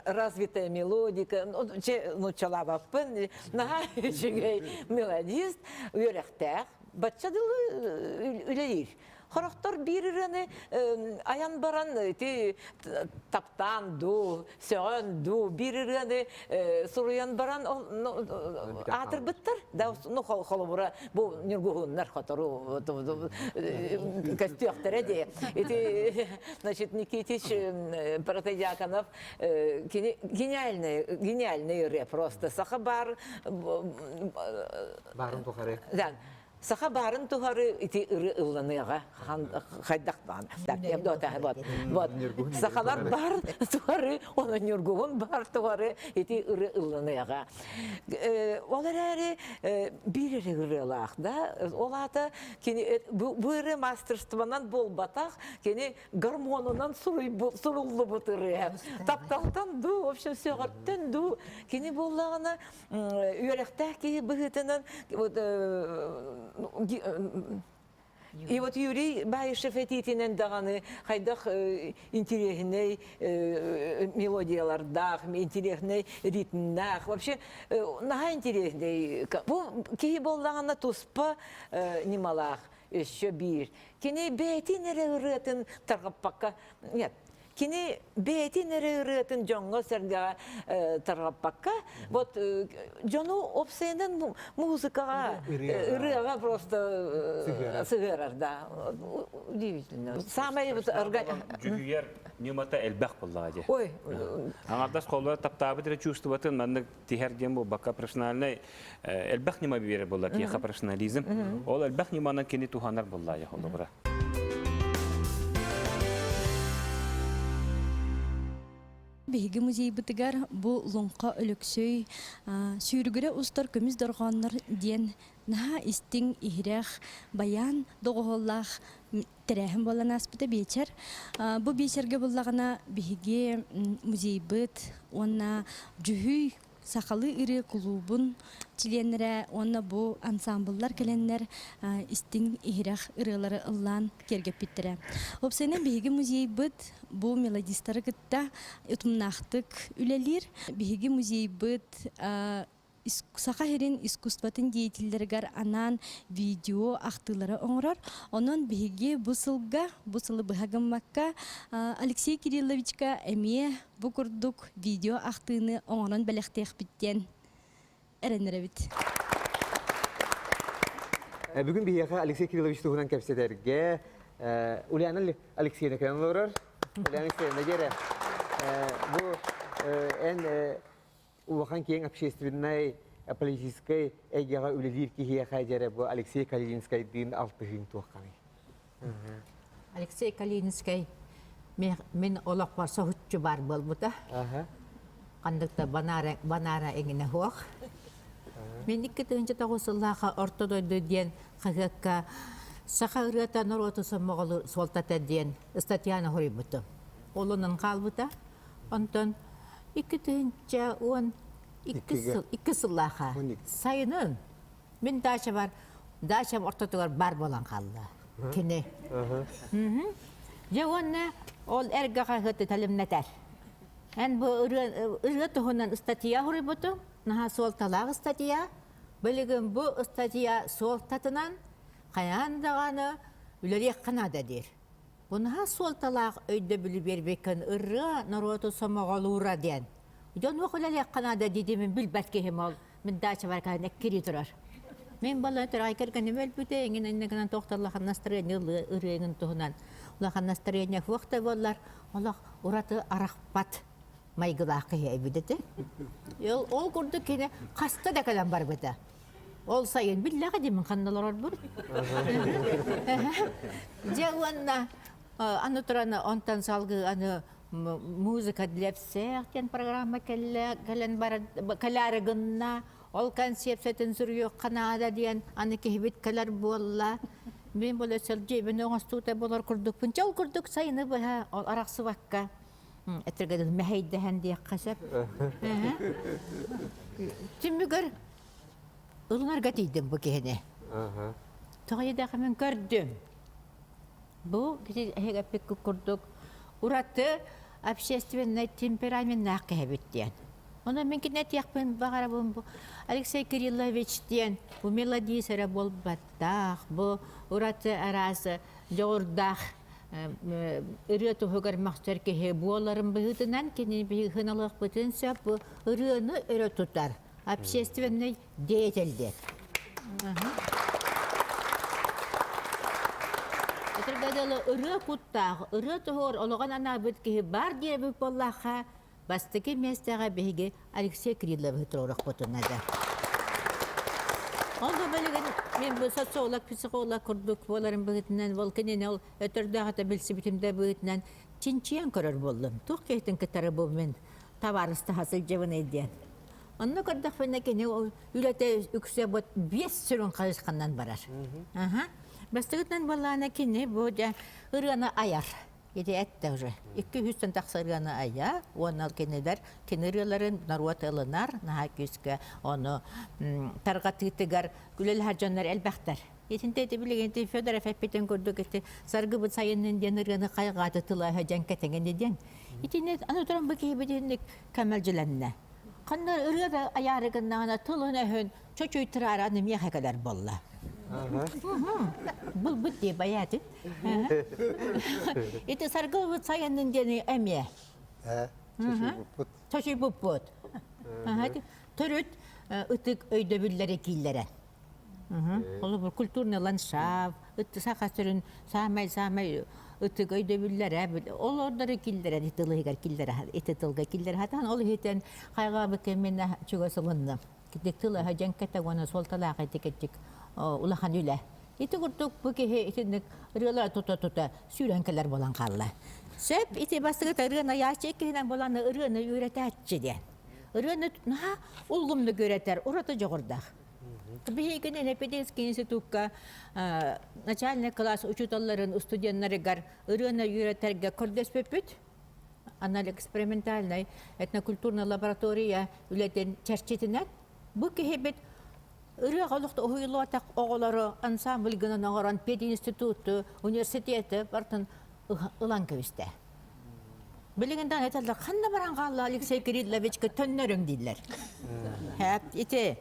развитая мелодика, нууччалаабаппын, наһаа үчүгэй мелодист, үөрэхтээх, бачча дылы үлэлиир. Хорохтор биир ырыаны айан баран ити таптаан дуу, сөҕөн дуу биир ырыаны суруйан баран аатырбыттар. Да, ну, холобура, бу ньургуһуннар хотору көстүөхтэрэ дии. Ити, значит, Никитич Протодьяконов кини гениальный, гениальный ырыа просто. Саха бар... Барын тухары. Да. Саха баарын тухары ити ыры ылланыаҕа хайдах баан. Вот, вот. Сахалар бар тухары, ону ньургуһун бар тухары ити ыры ылланыаҕа. Ол эрээри биир эрэ ырыалаах да, ол аата кини бу ырыа мастерствонан буолбатах, кини гормонунан суруллубут ырыа. Тапталтан дуу, в общем, сөҕөртөн дуу, кини буоллаҕына үөрэхтээх киһи быһыытынан вот И вот Юрий Баишев этиитинэн даҕаны хайдах интириэһинэй мелодиялардаах, интириэһинэй ритмнээх, вообще наһаа интириэһинэй. Бу киһи буоллаҕына туспа ньымалаах өссө биир. Кини бэйэтин эрэ ырыатын тарҕаппакка, нет, Кини бэйэтин эрэ ырыатын дьоҥҥо-сэргэҕэ тарҕаппакка, вот дьону опсайынан музыкаҕа, ырыаҕа просто сыһыарар, да. Удивительно. Самай вот Дьүһүйэр ньымата элбэх буоллаҕа дии. Ой. Аҥардас холлор таптаабыт эрэ чувствоватын маннык тиһэр диэн буолбакка профессиональнай элбэх ньыма биэрэр буолла киһиэхэ профессионализм. Ол элбэх ньыманан кини туһанар буоллаҕа холобура. Биһиги музейбытыгар бу Луҥха Өлөксөй сүүрүгүрэ устар көмүс дорҕооннор диэн наһаа истиҥ, иһирэх, байаан доҕуһуоллаах тэрээһин буолан ааспыта биэчэр. Бу биэчэргэ буллаҕына биһиги музейбыт уонна Дьүһүй сахалыы ырыа кулуубун чилиэннэрэ уонна бу ансаамбыллар кэлэннэр истиҥ иһирэх ырыалары ыллаан киэргэппиттэрэ. Уопсайынан биһиги музейбыт бу мелодистары кытта утумнаахтык үлэлиир. Биһиги музейбыт Саха сирин искусствотын деятеллэригэр анаан видео ахтыылары оҥорор. Онон биһиги бу сылга, бу сылы быһа гыммакка Алексей Кирилловичка эмиэ бу курдук видео ахтыыны оҥорон бэлэхтиэхпит диэн эрэнэрэбит. Бүгүн биһиэхэ Алексей Кириллович туһунан кэпсэтэргэ Ульяна Алексеевна кэлэн олорор. Ульяна Алексеевна, дьэрэ, бу эн улахан киэҥ общественнай, политическай эйгэҕэ үлэлиир киһиэхэ дьэрэ бу Алексей Калининскайдыын алтыһыыҥ туохханый? Алексей Калининскай мин олохпор соһуччу баар буолбута. Ханнык да банаара, банаара эҥинэ суох. Мин 2009 сыллаахха Орто дойду диэн хаһыакка саха ырыата норуоту сомоҕолуур суолтата диэн ыстатыйаны суруйбутум. Ол онон хаалбыта. Онтон 2012 сыллаахха сайынын Мин дачабар, дачам ортотугар бар буолан хаалла. Кини. Дьэ уонна ол эргэ хаһыаты тэлимнэтэр. Эн бу ырыа, ырыа туһунан ыстатыйа суруйбутуҥ, наһаа суолталаах ыстатыйа. Билигин бу ыстатыйа суолтатынан хайаан даҕаны үлэлиэххэ наада диир. Бу наһаа суолталаах өйдөбүлү биэрбиккин ырыа норуоту сомоҕолуура диэн. Дьон уох үлэлиэххэ наада диидимин билбэт киһим ол. Мин даачабар кэлэн эккирии турар. Мин балан төрөй кэргэним өлбүтэ, эҥин иннэ гынан туох да улахан настарыанньа ырыаҥын туһунан улахан настарыанньа суох да буоллар, олох ураты арахпат майгылаах киһи эбит этэ. Ол, ол курдук кини хаста да кэлэн барбыта. Ол сайын биллэҕэ дии мин ханна олорорбун. Дьэ уонна аны туран онтон салгыы аны музыка для всех диэн программа кэллэ кэлэн бар кэлээри гынна ол концепциятын суруйуохха наада диэн аны киһибит кэлэр буолла мин була сылдьыыбын оҥостуута буолар курдукпун чол курдук сайыны быһа ол арахсыбакка этэргэ мэһэйдэһэн диэххэ сөп түмүгэр ылынарга тиийдим бу киһини тоҕо диэтэххэ мин көрдүм Бу киһи эһиги курдук ураты общественнай темпераменнаах киһибит диэн. Онон мин кинини этиэхпин баҕарабын бу Алексей Кириллович диэн бу мелодист эрэ буолбаттаах, бу ураты араас дьоҕурдаах ырыа туһугар мөхсөр киһи буоларын быһыытынан кини биһиги сыаналыахпытын сөп бу ырыаны өрө тутар общественный деятель диэн. Этэргэ дылы ырыа куттаах, ырыа туһугар олоҕун анаабыт киһи баар диэбит буоллахха, бастакы миэстэҕэ биһиги Алексей Кирилловиһы туруорахпытын наада. Ол да билигин мин бу социолог, психолог курдук буоларым быһыытынан, ол кинини ол өтөрдөөх билсибитим да быһыытынан чинчийэн көрөр буоллум. Туох киһитин кытары бу мин табаарыстаһа сылдьабыный диэн. Онно көрдөхпүнэ кини үлэтэ үксэ бу биэс сүрүн хайысханан барар. Аха. Бастакытынан буоллаҕына кини бу дьэ ырыаны айар. Ити эттэ уже. 200 тахса ырыаны айар уонна кинилэр кини ырыаларын норуот ылынар, наһаа күүскэ ону тарҕатыытыгар үлэлэһэр дьоннор элбэхтэр. Итинтэ ити билигин ити Федоров эппитин курдук ити саргыбыт сайыннын диэн ырыаны хайҕааты тыла дьэн кэтэҥини диэн. Итини аны туран бу киһибит итинник көмөлдьүлэннэ. Ханна ырыа да айаары гыннаҕына тылын-өһүн чочуйтараары аны миэхэ кэлэр буолла. Булбут дии байаатын. Ити саргылбыт сайыннын диэни эмиэ. Чочуйбуппут. Чочуйбуппут. Төрүт ытык өйдөбүллэри кииллэрэн. Холобур, культурный ландшафт, саха сүрүн саамай-саамай ытык өйдөбүллэрэ олордору киллэрэн ити тылыгар киллэрэ ити тылга киллэрэ сатаан ол иһитэн хайҕаабыт кэммин чугас ылынным. Китик тыла дьэҥкэтэ уонна суолталаах итикетик улахан үлэ. Ити курдук бу киһи итинник ырыалара тута-тута сүүрэн кэлэр буолан хаалла. Сөп ити бастакыта ырыаны айааччы иккиһинэн буолан ырыаны үөрэтээччи диэн. Ырыаны наһаа улгумнук үөрэтэр ураты дьоҕурдаах. Биһигини Лепединский институкка начальный класс учууталларын студеннарыгар ырыаны үөрэтэргэ көрдөспүппүт. Анал экспериментальнай этнокультурная лаборатория үлэтин чэрчитинэн бу киһибит ырыаҕа олохто уһуйулуотах оҕолору ансамбль гынан оҥорон пединституту, университеты барытын ылан кэбистэ. Билигин даҕаны этэллэр, ханна баран хаалла Алексей Кирилловичка төннөрүҥ дииллэр. Хэп ити.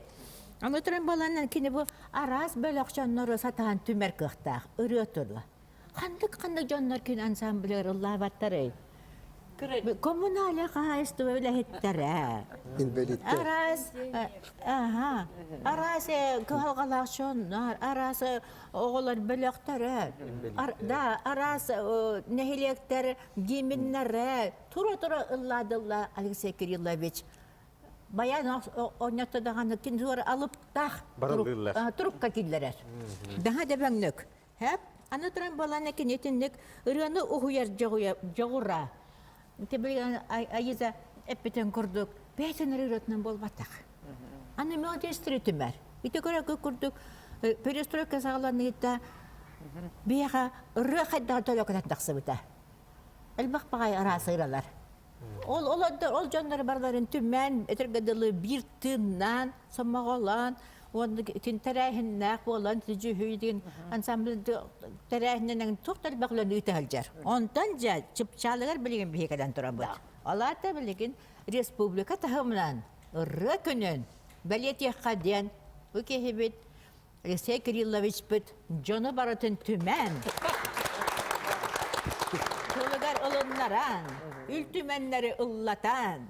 Аны туран баланан кини бу араас бөлөх дьоннору сатаан түмэр кыахтаах ырыа тыла. Ханнык-ханнык дьоннор күн ансамблыгар ыллаабаттарый? Коммунальнай хаһаайыстыба үлэһиттэрэ. Инвалидтэр. Араас, аха, араас кыһалҕалаах дьоннор, араас оҕолор бөлөхтөрө, да, араас нэһилиэктэр гимннэрэ тура-тура ыллаадылла Алексей Кириллович. Баян оонньотто даҕаны кинилэр алыптаах турукка киллэрэр. Даһа дэбэҥнүк. Хэп, аны туран балана кини итинник ырыаны уһуйар дьоҕура. Ити Аиза эппитин курдук, бэйэтин ырыатынан буолбатах. Аны мелодия түмэр. Ити көрөккө курдук перестройка саҕаланыыта биһиэхэ ырыа хайдаҕа төлөкөтөн тахсыбыта. Элбэх баҕайы араас ыралар. Ол ол ол дьоннор барыларын түмэн, этэргэ дылы биир тыыннаан, сомоҕолоон, уонна итин тэрээһиннээх буолан дьүһүй ансамбль тэрээһининэн туох да элбэх үлэни ыыта сылдьар. Онтон дьэ чыпчаалыгар билигин биһиги кэлэн турабыт. Ол аата билигин республика таһымынан ырыа күнүн бэлиэтиэххэ диэн бу киһибит Алексей Кирилловичпыт дьону барытын түмэн. уһугуннаран, үлтүмэннэри ыллатан,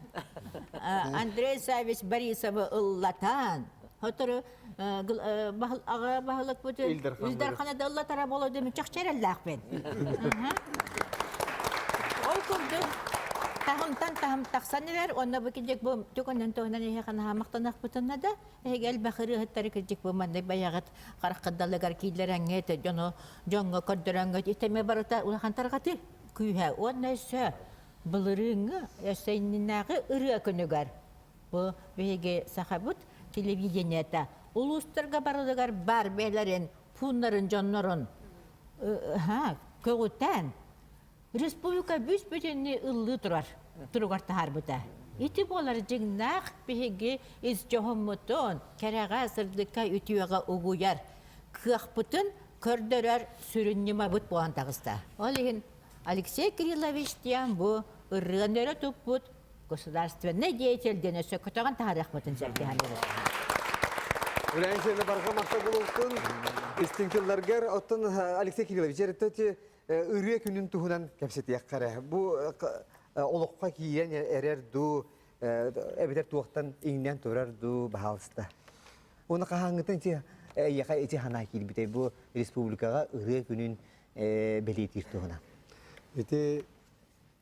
Андрей Савич Борисовы ыллатан, сотору аҕа баһылыкпыт Ил Дархана да ыллатара буолуо диэн чахчы эрэллээхпин. Ол курдук таһымтан таһым тахсан иһэр уонна бу кидик бу түгэнэн туһунан эһиэхэ наһаа махтанахпытынна да эһиги элбэх ырыаһыттары кырдьык бу маннык байаҕыт хараххыт далыгар кииллэрэҥҥит дьону дьоҥҥо көрдөрөҥҥүт итэмэ барыта улахан тарҕатыы күүһэ уонна өссө былырыыҥҥы өссө иннинээҕи ырыа күнүгэр Бу биһиги сахабыт телевидениета улуустарга барылыгар бар бэйэлэрин пууннарын дьоннорун көҕүтээн республика бүс-бүтүннүү ыллыы турар туругар таһаарбыта. Ити буолар дьиҥнээх биһиги ис дьоһуммутун кэрэҕэ, сырдыкка, үтүөҕэ угуйар кыахпытын көрдөрөр сүрүн ньымабыт буолан таҕыста. Ол иһин Алексей Кириллович диэн бу ырыаны өрө туппут государственный деятель диэн өссө көтөҕөн таһаарыахпытын сэргэһэн Үлээн сиэнэ барҕа махта булултун истиҥ тылларгар оттон Алексей Кириллович эрэтти ырыа күнүн туһунан кэпсэтиэххэ эрэ. Бу олоххо киирэн эрэр дуу эбэтэр туохтан иҥнэн турар дуу баһаалыста. Уонна хаһааҥҥытын ити эйиэхэ ити санаа киирбитэй бу республикаҕа ырыа күнүн бэлиэтиир туһунан. Ити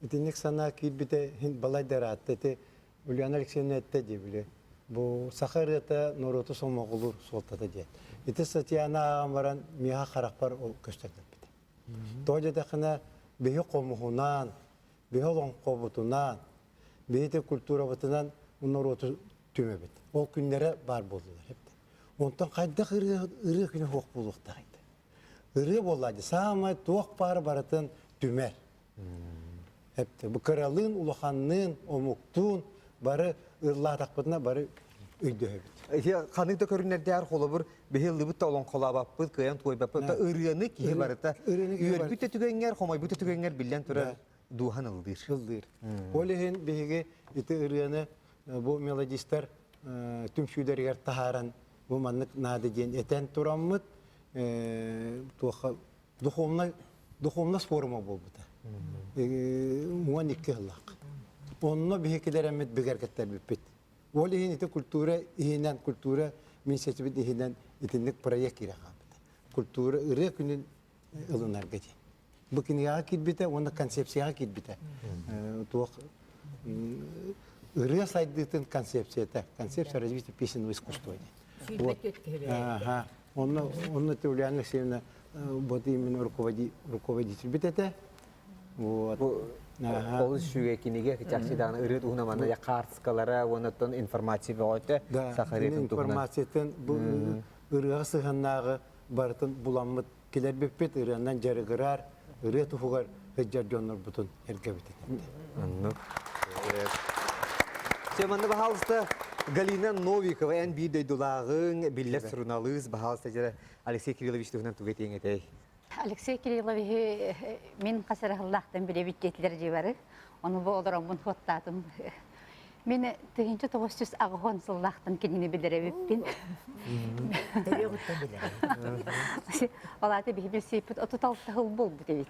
Итинник санаа киирбитэ иһин балайда ыраатта. Ити Ульяна Алексеевна эттэ дии били. Бу саха ырыата норуоту сомоҕолуур суолтата диэн. Ити статьяны ааҕан баран миэхэ харахпар ол көстөн кэлбитэ. Тоҕо диэтэххинэ биһи хомуһунаан, биһи олоҥхобутунаан, биһи ити культурабытынан норуоту түмэбит. Ол күннэрэ баар буоллулар. Онтон хайдах ырыа ырыа күнэ суох буолуохтаах Ырыа буолла дии саамай туох баар барытын түмэр. Эптэ бу кыралыын, улаханныын, омуктуун бары ыллаатахпытына бары өйдөһөбүт. Ити ханнык да көрүнэрдээр холобур биһи ыллыбыт да олоҥхолообоппут, кыайан туойбаппыт да ырыаны киһи барыта үөрбүт да түгэҥҥэр, хомойбут да түгэҥҥэр биллэн турар дууһан ыллыыр. Ыллыыр. Ол иһин биһиги ити ырыаны бу мелодистар түмсүүлэригэр таһааран бу маннык наада диэн этэн тураммыт туохха духовнай духовность форума буолбута 12 сыллаах онно биһикилэрэммит бигэргэттэрбиппит ол иһин ити культура иһинэн культура министерствобит иһинэн итинник проект киирэ хаалбыта культура ырыа күнүн ылынарга диэн Бу кинигэҕэ киирбитэ уонна концепцияҕа киирбитэ. Туох ырыа сайдыытын концепцията, концепция развития песенного искусства диэн. Ага. Онно онно Ульяна Алексеевна вот именно руководитель бит этэ. Вот. Олус үчүгэй кинигэ чахчы даҕаны ырыа туһунан манна хаартыскалара уонна оттон информация бөҕөтө саха ырыатын туһунан. Информациятын бу ырыаҕа сыһыаннааҕы барытын буламмыт Килэрбиппит ырыанан дьарыгырар, ырыа туһугар сылдьар дьоннорбутун эргэбит этэ. Оннук. Чэ, манна баһаалыста Галина Новикова, эн биир дойдулааҕыҥ, биллэр суруналыыс, баһаалыста дьэ Алексей Кириллович туһунан тугу этиэҥ этэй? Алексей Кирилловиһы мин хас эрэ сыллаахтан билэбит диэтилэр дии бары. Ону бу олороммун хуоттаатым. Мин 1980 сыллаахтан кинини билэр эбиппин. Төрүөҕүттэн билэр. Ол аата биһи билсииппит 36 сыл буолбут эбит.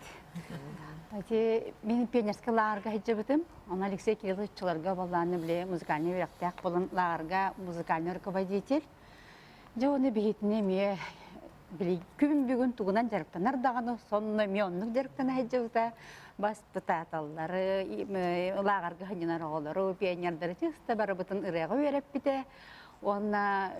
Ити мин пионерскай лааҕырга сылдьыбытым. Ону Алексей Кириллович чуларга буоллааны били музыкальный үөрэхтээх буолан лааҕырга музыкальный руководитель. Дьэ ону биһитини эмиэ били күн бүгүн тугунан дьарыктанар даҕаны сонно эмиэ оннук дьарыктана сылдьыбыта. Баспытааталлары, лааҕырга сынньанар оҕолору, пионердары чыста барыбытын ырыаҕа үөрэппитэ. Уонна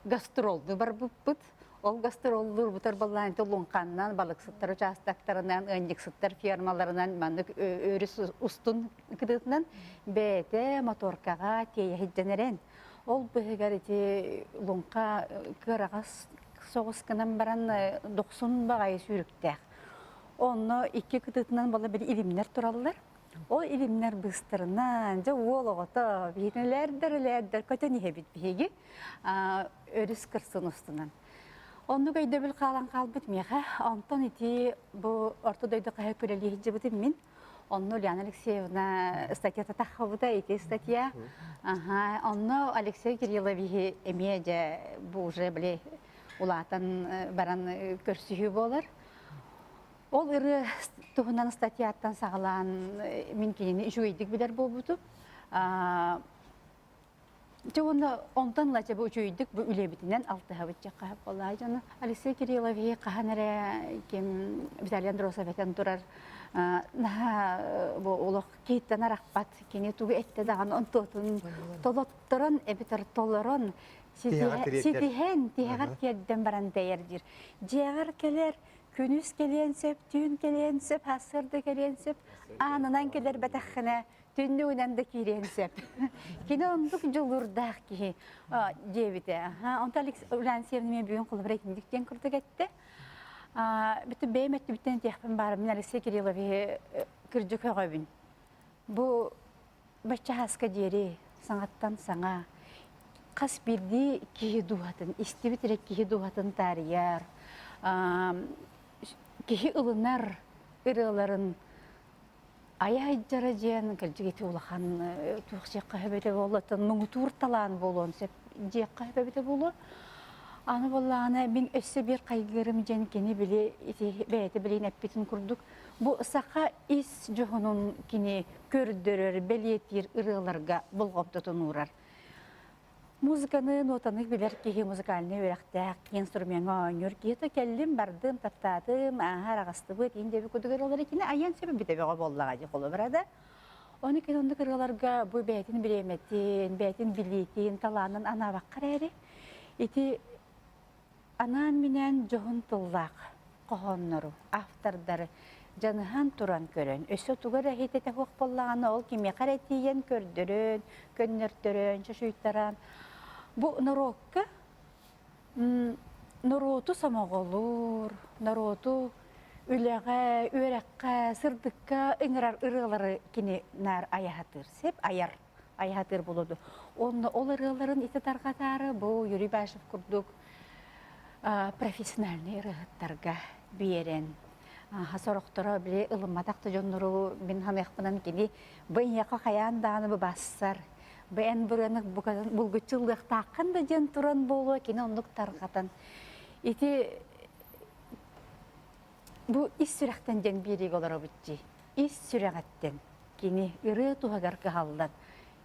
гастролду барбыппыт. Ол гастроллуурбутар баллаанты Луҥханнан, балыксыттар учаастактарынан, ыанньыксыттар фермаларынан маннык өрүс устун кытыытынан бэйэтэ моторкаҕа тиэйэ сылдьан эрэн. Ол быһыгар ити Луҥха кыараҕас соҕус гынан баран дохсун баҕайы сүүрүктээх. Онно икки кытыытынан буола били илимнэр тураллар. Ол илимнэр быыстарынан, дьэ уол оҕото, биһигини элээрдэр-элээрдэр көтөн иһэбит биһиги өрүс кырсын устунан. Оннук өйдөбүл хаалан хаалбыт миэхэ. Онтон ити бу орто дойду хаһыат үлэлии сылдьыбытым мин. Онно Ульяна Алексеевна статьята таххабыта ити статья. Аха, онно Алексей Кирилловиһы эмиэ дьэ бу уже били улаатан баран көрсүһүү буолар. Ол ырыа туһунан статьяттан саҕалаан мин кинини үчүгэйдик билэр буолбутум. Дьэ уонна онтон ыла бу үчүгэйдик бу үлэбитинэн алтыһабыт дьахха буоллаа дьону. Алексей Кириллович хаһан эрэ ким Виталий Андросов этэн турар наһаа бу олох киһиттэн арахпат кини тугу эттэ даҕаны онтуотун толотторон эбэтэр толорон ситиһэн тиһэҕэр тиэрдэн баран тэйэр диир. Дьиэҕэр кэлэр күнүс кэлиэн сөп, түүн кэлиэн сөп, сарсыарда кэлиэн сөп, аанынан кэлэрбэтэххинэ түннүгүнэн да киириэн сөп. Кини оннук дьулуурдаах киһи диэбитэ. Онтон Ульяна Северная бүгүн холобура итинник диэн курдук этте. Бүтүн бэйэм өттүбүттэн этиэхпин баар мин Алексей Кирилловиһы кырдьык көҕөбүн. Бу бачча диэри саҥаттан саҥа хас биирдии киһи дууһатын, истибит эрэ киһи дууһатын таарыйар, киһи ылынар ырыаларын айа-айдьара диэн кырдьык ити улахан туох диэххэ сөп эбитэ буолуо, муҥутуур талаан буолуон сөп диэххэ сөп эбитэ буолуо. Аны буоллаҕына мин өссө биир хайгыырым диэн кини били ити бэйэтэ билин эппитин курдук бу саха ис дьоһунун кини көрдөрөр, бэлиэтиир ырыаларга болҕомтотун уурар. Музыканы, нотаны билэр киһи музыкальнай үөрэхтээх, инструмеҥҥа оонньуур киһи то кэллим, бардым, таптаатым, ааһа араҕастыбыт, иин диэби курдук ырыалары кини айан сөбү бүтэ бөҕө буоллаҕа дии холобура да. Ону кини оннук ырыаларга бу бэйэтин бириэмэтин, бэйэтин билиитин, талаанын анаабакка эрээри, ити Анаан-минээн дьоһун тыллаах хоһооннору, автордары дьаныһан туран көрөн, өссө тугу эрэ иһитэтэ суох буоллаҕына, ол кимиэхэ эрэ тиийэн көрдөрөн, көннөртөрөн, чочуйтаран, бу норуокка норуоту сомоҕолуур, норуоту үлэҕэ, үөрэххэ, сырдыкка ыҥырар ырыалары кини наар айаһатыыр, сеп айар. айаһатыыр буолуоду. Онно ол ырыаларын ити тарҕатаары бу Юрий Башев курдук профессиональный ырыаһыттарга биэрэн сорохторо били ылымматах да дьоннору мин ханыахпынан кини бу эйиэхэ хайаан даҕаны бу бассар бу эн бырыаны булгуччу ылыахтааххын да диэн туран буолуо кини оннук тарҕатан ити бу ис сүрэхтэн диэн биэриигэ олоробут дии ис сүрэҕиттэн Кини ырыа туһагар кыһаллан,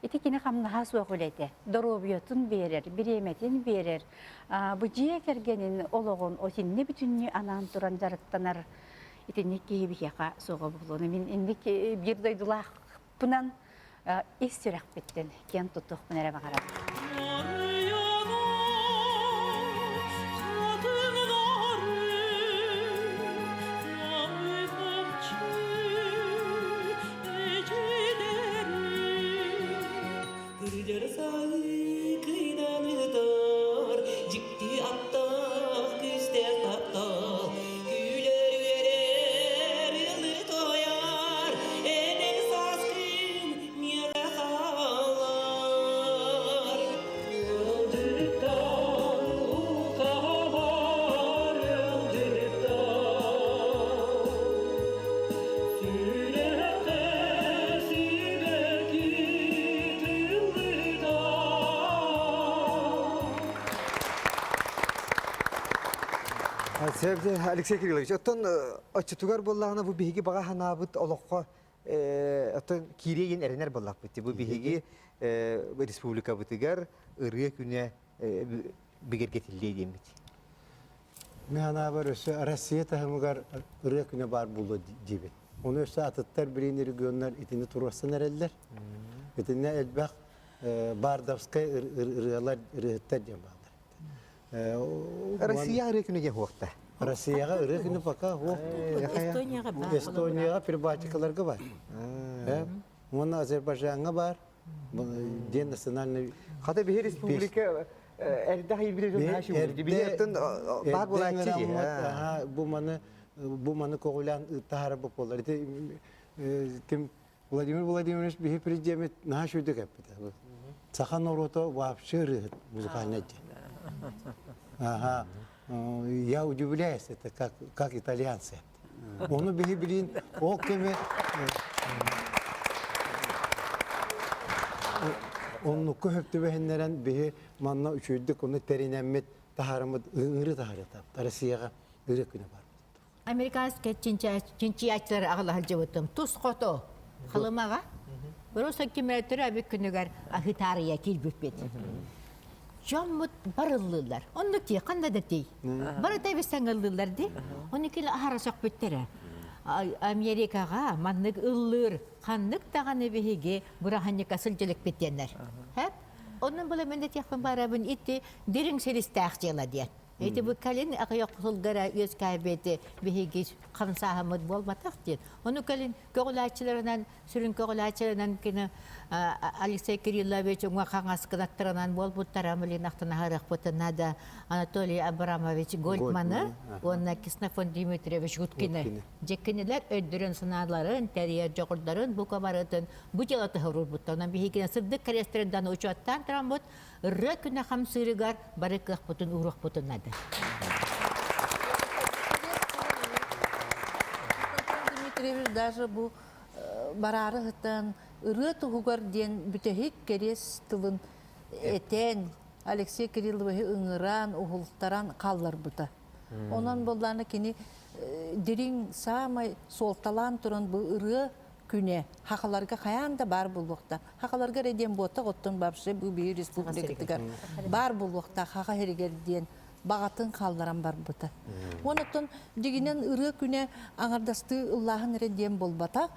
ити кини хамнаһа суох үлэтэ, доруобуйатын биэрэр, бириэмэтин биэрэр, бу дьиэ кэргэнин олоҕун отинни бүтүннүү анаан туран дьарыктанар итинник киһи биһиэхэ суоҕа буолуону мин инник биир дойдулаахпынан ис сүрэхпиттэн киэн туттуохпун эрэ баҕарабын. Кырдьар саһыы кыйдан ытар, дьикти аттаах күүстээх таптал, күлэр үөрэр ылы тоойор, эдэр сааскын миэхэ хаалар. Ыалдьыттан ухаһар ыалдьыттан, сүрэххэ сибэкки тыллыта. Алексей Кириллович, оттон оччотугар буоллаҕына бу биһиги баҕа санаабыт олоххо оттон киириэйин эрэнэр буоллахпыт. Бу биһиги республикабытыгар ырыа күнэ бигэргэтиллиэ диэммит. Мин санаабар өссө Россия таһымыгар ырыа күнэ баар буолуо диибин. Ону өссө атыттар билин регионнар итини туруорсан эрэллэр. Итиннэ элбэх бардовскай ырыалар ырыаһыттар диэн бааллар. Россия ырыа күнэ диэн суохта. Россияҕа ырыа күнэ пока суох. Эстонияҕа баар. Эстонияҕа Прибалтикаларга бар. Уонна Азербайджаҥҥа бар. Диэн национальный Хата биһи республика эрдэх иибиле баар буолааччы дии. Бу маны бу маны көҕүлээн таһаарар буолар. Ити ким Владимир Владимирович биһи президеммит наһаа үчүгүйдүк эппитэ. Саха норуота вообще ырыаһыт музыкальный диэн. Ага. Я удивляюсь, это как, как итальянцы. Ону биһи билин ол кэми оннукку хөптүбэһиннэрэн биһи манна үчүгүйдүк ону тэринэммит таһаарыммыт ыҥыры таһаарыта Россияҕа ырыа күнэ бар. Американскай чинчийээччилэр аҕала сылдьыбытым. Тус хоту Халымаҕа. Просто кимэтэр эбит күнүгэр аһытаарыйа киирбиппит. Дьоммут барыллыыллар. Онно тии, ханна да тии. Барыта эбит саҥалыыллар дии. Ону кили аһара сөхпүттэрэ. Америкаҕа маннык ыллыыр ханнык даҕаны биһиги быраһанньыкка сылдьылыкпыт диэннэр. Онон була мен этиэхпин барабын ити дириҥ силистээх дьыала диэн. Ити бу кэлин аҕыйах сылгара үөскээбит биһиги хамсааһыммыт буолбатах диэн. Ону кэлин көҕүлээччилэринэн, сүрүн көҕүлээччилэринэн кини Алексей Кириллович уҥа хаҥас кынаттарынан буолбуттара Милин ахтан наада Анатолий Абрамович Гольдманы уонна Ксенофонт Дмитриевич Гуткины. Дьэ кинилэр өйдөрүн санааларын, тэрийэр дьоҕурдарын бука барытын бу дьыала туһуруурбуттар. Онон биһигини сырдык кэриэстэрин учуоттаан тураммыт ырыа күнэ хамсыырыгар бары кыахпытын ууруохпутун наада. Дмитриевич даже бу бараары сытан ырыа туһугар диэн бүтэһик кэриэс тылын этэн Алексей Кирилловиһы ыҥыран, уһултаран хаалларбыта. Онон буоллаана кини дириҥ саамай суолталаан туран бу ырыа күнэ хахаларга хайаан да баар буолуохтаах. Хахаларга эрэ диэн буотах, оттон вообще бу биһи республикатыгар баар буолуохтаах хаха сиригэр диэн баҕатын хаалларан барбыта. Онон дьигинэн ырыа күнэ аҥардастыы ыллааһын эрэ диэн буолбатах.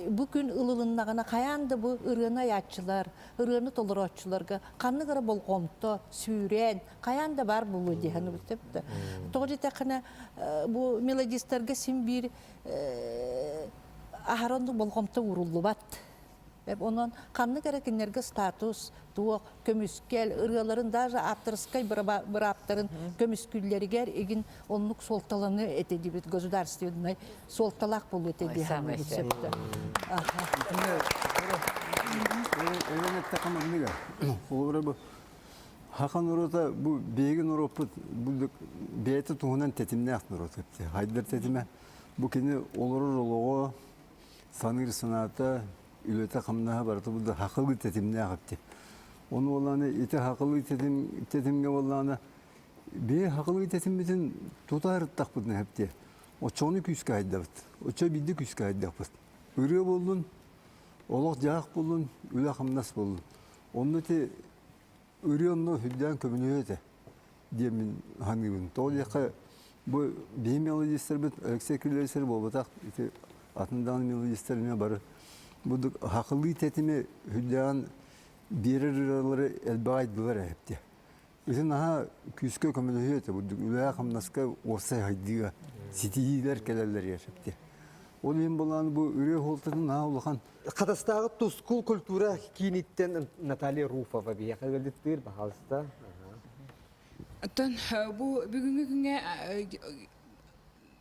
Бу күн ылылыннаҕына хайаан да бу ырыаны айааччылар, ырыаны толорооччуларга ханнык эрэ болҕомто, сүүрээн хайаан да баар буолуо дии саныыбыт. Тоҕо диэтэххинэ бу мелодистарга син биир аһара оннук болҕомто ууруллубат. Онон ханнык эрэ кинилэргэ статус, туох, көмүскэл, ырыаларын даже авторскай бырааптарын көмүскүүллэригэр игин оннук суолталаны этэ дибит государственнай суолталаах буолуо этэ дии саныыбыт сөптө. Эвен эттэххэ манныга. Холобура бу Хаха норуота бу биһиги норуоппут бу бэйэтэ туһунан тэтимнээх норуот Хайдар тэтимэ бу кини олорор олоҕо, саныыр санаата, үлэтэ-хамнаһа барыта бу да хахылыы тэтимнээх эбит. Ону буоллаҕына ити хахылыы тэтим тэтимҥэ буоллаҕына биһи хахылыы тэтиммитин тута сырыттахпытына эптиэ. Оччону күүскэ айдабыт. Оччо биирдэ күүскэ айдахпыт. Ырыа буоллун, олох-дьаһах буоллун, үлэ-хамнас буоллун. Онно ити ырыа онно сүрдээн көмөлөһүө этэ диэммин саныыбын. Тоҕо диэххэ, бу биһи мелодистарбыт Алексей Кириллович буолбатах, ити атын даҕаны мелодистар эмиэ бары бу хахылыы тэтими сүрдээҕин биэрэр ырыалары элбэҕи айдылар эһэптиэ. Ити наһаа күүскэ көмөлөһүө этэ бурдук үлэҕэ-хамнаска уопсай хайдыыга ситиһиилэр кэлэллэр эһэптиэ. Ол иһин булаан бу ырыа суолтатын наһаа улахан Хатастааҕы Тускул культура кииниттэн Наталья Руфова биһиэхэ ыалдьыттыыр, баһаалыста. Оттон бу бүгүҥҥү күҥҥэ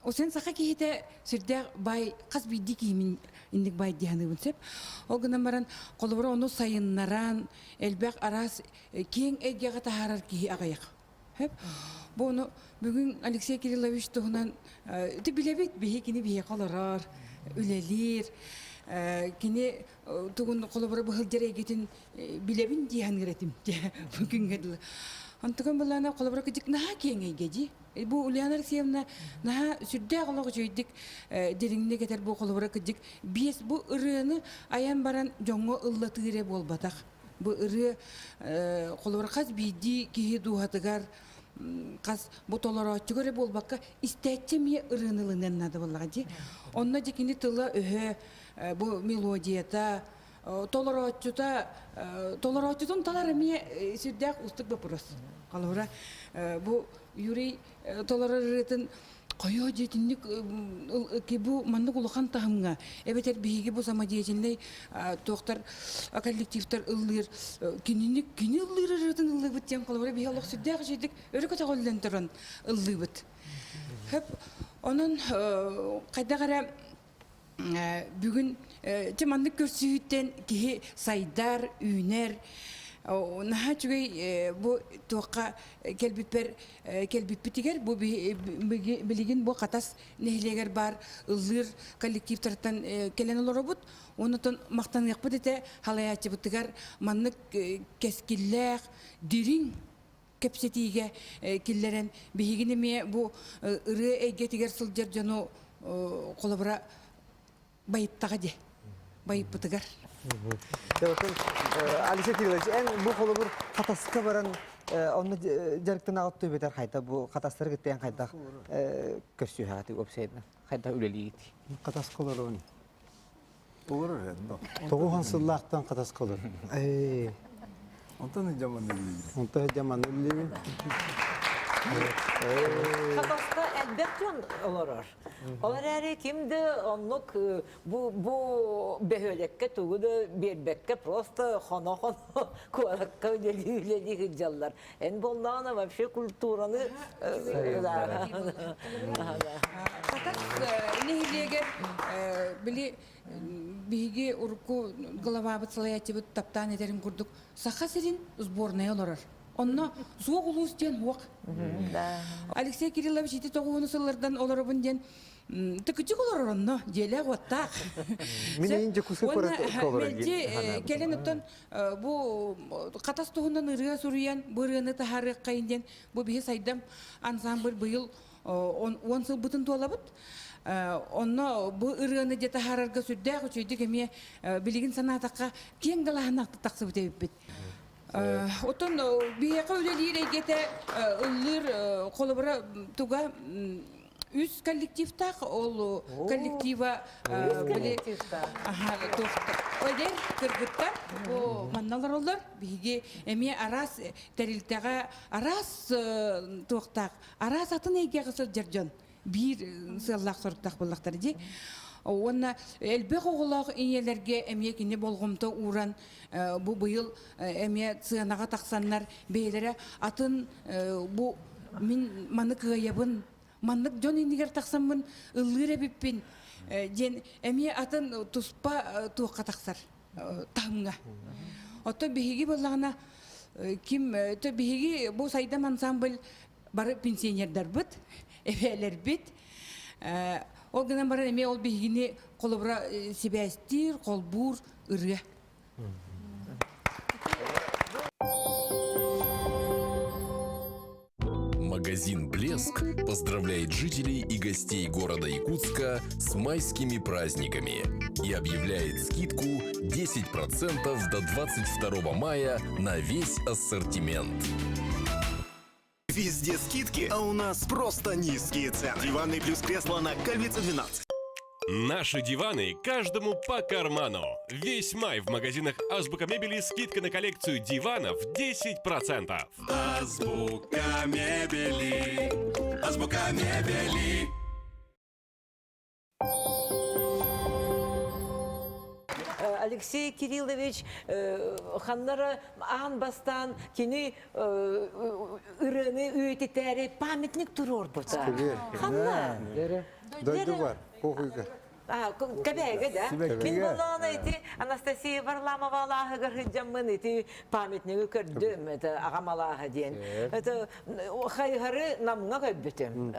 Осен саха киһитэ сүрдээх баай хас биирдии киһи инник баай дии саныыбын сөп. Ол гынан баран холобура ону сайыннаран элбэх араас киэҥ эйгэҕэ таһаарар киһи аҕыйах. Сөп. Бу ону бүгүн Алексей Кириллович туһунан ити билэбит биһи кини биһиэхэ олорор, үлэлиир. Кини тугун холобура быһылдьар эйгэтин билэбин дии саныыр этим бу күҥҥэ дылы. Онтукан былаана холобура кыдьык наһаа киэҥ эйгэ дии. Бу Ульяна Алексеевна наһаа сүрдээх олох үчүгэйдик дириҥник этэр бу холобура кыдьык биэс бу ырыаны айан баран дьоҥҥо ыллатыы эрэ буолбатах. Бу ырыа холобура хас биирдии киһи дууһатыгар хас бу толорооччуга эрэ буолбакка истээччи эмиэ ырыаны ылыныан наада буоллаҕа дии. Онно дьэ кини тыла-өһө бу мелодията толорооччута толорооччутун талар эмиэ сүрдээх уустук вопрос. Холобура бу Юрий толорор ырыатын Хойоо дьиэтинник бу маннык улахан таһымҥа эбэтэр биһиги бу самодеятельнай туохтар коллективтар ыллыыр кинини кини ыллыыр ырыатын ыллыыбыт диэн холобура биһи олох сүрдээх үчүгэйдик өрө көтөҕүллэн туран ыллыыбыт. Хөп онон хайдах эрэ Бүгүн дьэ маннык көрсүһүүттэн киһи сайдар, үүнэр. Наһаа үчүгэй бу туохха кэлбиппэр кэлбиппитигэр бу билигин бу Хатас нэһилиэгэр баар ыллыыр коллективтартан кэлэн олоробут. Онутон махтаныахпыт этэ халайааччыбытыгар маннык кэскиллээх, дириҥ. кэпсэтиигэ киллэрэн биһигини эмиэ бу ырыа эйгэтигэр сылдьар дьону холобура байыттаҕа дии байыппытыгар. Алексей Кириллович, эн бу холобур Хатаска баран онно дьарыктанаҕыт түбэтэр хайта бу Хатастары кытта эн хайдах көрсүһэҕит уопсайынан хайдах үлэлиигит? Хатаска олоробун. Олорор Тоҕуһан сыллаахтан Хатаска олорор. Онтон дьаман үллүүбүн. Онтон дьаман үллүүбүн. Хатаска элбэх дьон олорор. Ол эрээри ким да оннук бу бу бөһүөлэккэ тугу да биэрбэккэ просто хоно-хоно куоракка үлэлии-үлэлии сылдьаллар. Эн буоллаҕына вообще культураны Хатас нэһилиэгэр били биһиги урукку главабыт салайааччыбыт таптаан этэрин курдук Саха сирин сборная олорор. Онно суох улуус диэн суох. Алексей Кириллович ити тоҕуһуну сыллардан олоробун диэн тыкычык олорор онно дьиэлээх-уоттаах. Мин эйин Дьокуускай куорат олорор Мэлдьи кэлин оттон бу Хатас туһунан ырыа суруйан бу ырыаны таһаарыаххайын диэн бу биһи сайдам ансамбль быйыл 10 сылбытын туолабыт. Онно бу ырыаны дьэ таһаарарга сүрдээх үчүгэйдик эмиэ билигин санаатахха киэҥ далааһыннаахтык тахсыбыт эбиппит. Оттон биһиэхэ үлэлиир эйгэтэ ыллыыр холобура туга үс коллективтаах ол коллектива били эдэр кыргыттар бу манна олороллор биһиги эмиэ араас тэрилтэҕэ араас туохтаах араас атын эйгэҕэ сылдьар дьон биир сыаллаах соруктаах буоллахтара дии. Уонна элбэх оҕолоох ийэлэргэ эмиэ кини болҕомто ууран бу быйыл эмиэ сыанаҕа тахсаннар бэйэлэрэ атын бу мин маны кыайабын маннык дьон иннигэр тахсаммын ыллыыр эбиппин диэн эмиэ атын туспа туохха тахсар таһымҥа. Оттон биһиги буоллаҕына ким биһиги бу сайдам ансамбль бары пенсионердарбыт, эбээлэрбит. Ол гынан баран эмиэ ол биһигини холобура сибээстиир, холбуур ырыа. Магазин «Блеск» поздравляет жителей и гостей города Якутска с майскими праздниками и объявляет скидку 10% до 22 мая на весь ассортимент. Везде скидки, а у нас просто низкие цены. Диванный плюс кресло на Кальвица 12. Наши диваны каждому по карману. Весь май в магазинах Азбука Мебели скидка на коллекцию диванов 10%. Азбука мебели. Азбука мебели. Алексей Кириллович ханнара аан бастаан кини ырыаны үйэтитээри памятник туруорбута. Ханна? Дойду бар, кохуйга. Кэбээгэ да. Мин боллоҕуна ити Анастасия Варламова алааһыгар сылдьаммын ити памятнигы көрдүм, это аҕам алааһа диэн. Это хайыһары Намҥа көрбүтүм.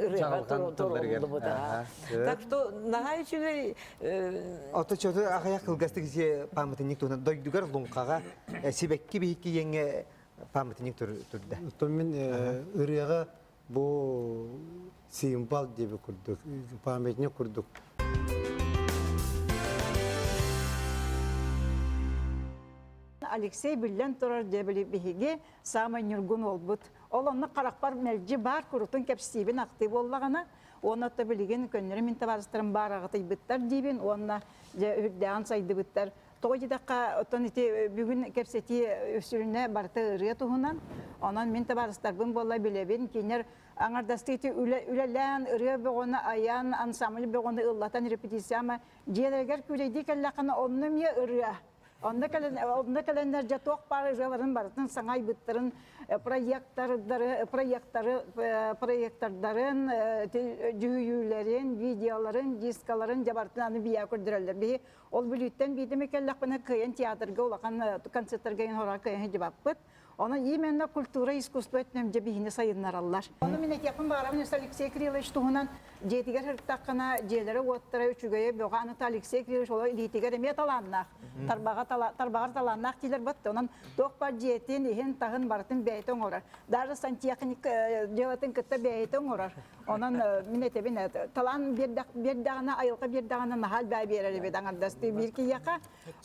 Ырыаҕа туруоруллубута. Так что наһаа үчүгэй Ото чөтө ахайах кылгастык ити памятник туһунан дойдугар Луҥхаҕа сибэкки биһикки иэҥҥэ памятник турда. Оттон мин ырыаҕа бу символ диэби курдук, памятник курдук. Алексей биллэн турар дьэ биһиги саамай ньургун уолбут. Ол онно харахпар мэлдьи баар курутун кэпсиибин ахтыы буоллаҕына, уонна то билигин көннөрү мин табаарыстарым баар аҕытыйбыттар диибин уонна дьэ үрдээҕин сайдыбыттар. Тоҕо диэтэххэ, оттон ити бүгүн кэпсэтии сүрүнэ барыта ырыа туһунан. Онон мин табаарыстарбын буолла билэбин, кинилэр аҥардастыы ити үлэлээн, ырыа бөҕөнү айан, ансамбль бөҕөнү ыллатан репетицияма дьиэлэригэр күүлэйдии кэллэххинэ онно эмиэ ырыа. Онно кэлэн онно кэлэннэр дьэ туох баар ырыаларын барытын саҥа айбыттарын проектордары проекторы проектордарын дьүһүйүүлэрин, видеоларын, дискаларын дьэ барытын аны бийээ көрдөрөллөр. Биһи ол Бүлүүттэн биирдэ эмэ кэллэхпинэ кыайан театрга улахан концерттарга иһин хора кыайан сылдьыбаппыт. Онон именно культура искусство өттүнэн дьэ биһини сайыннараллар. Ону мин этиэхпин баҕарабын өссө Алексей Кириллович туһунан дьиэтигэр сырыттаххына дьиэлэрэ-уоттара үчүгэйэ бөҕө аныта Алексей Кириллович олор илиитигэр эмиэ талааннаах. Тарбаҕа тарбаҕар талааннаах диилэр бат. Онон туох бар дьиэтин, иһин-таһын барытын бэйэтэ оҥорор. Даже сантехник дьыалатын кытта бэйэтэ оҥорор. Онон мин этэбин талаан биэрдэҕинэ, айылҕа биэрдэҕинэ наһаа элбэҕи биэрэр эбит аҥардастыы биир киһиэхэ.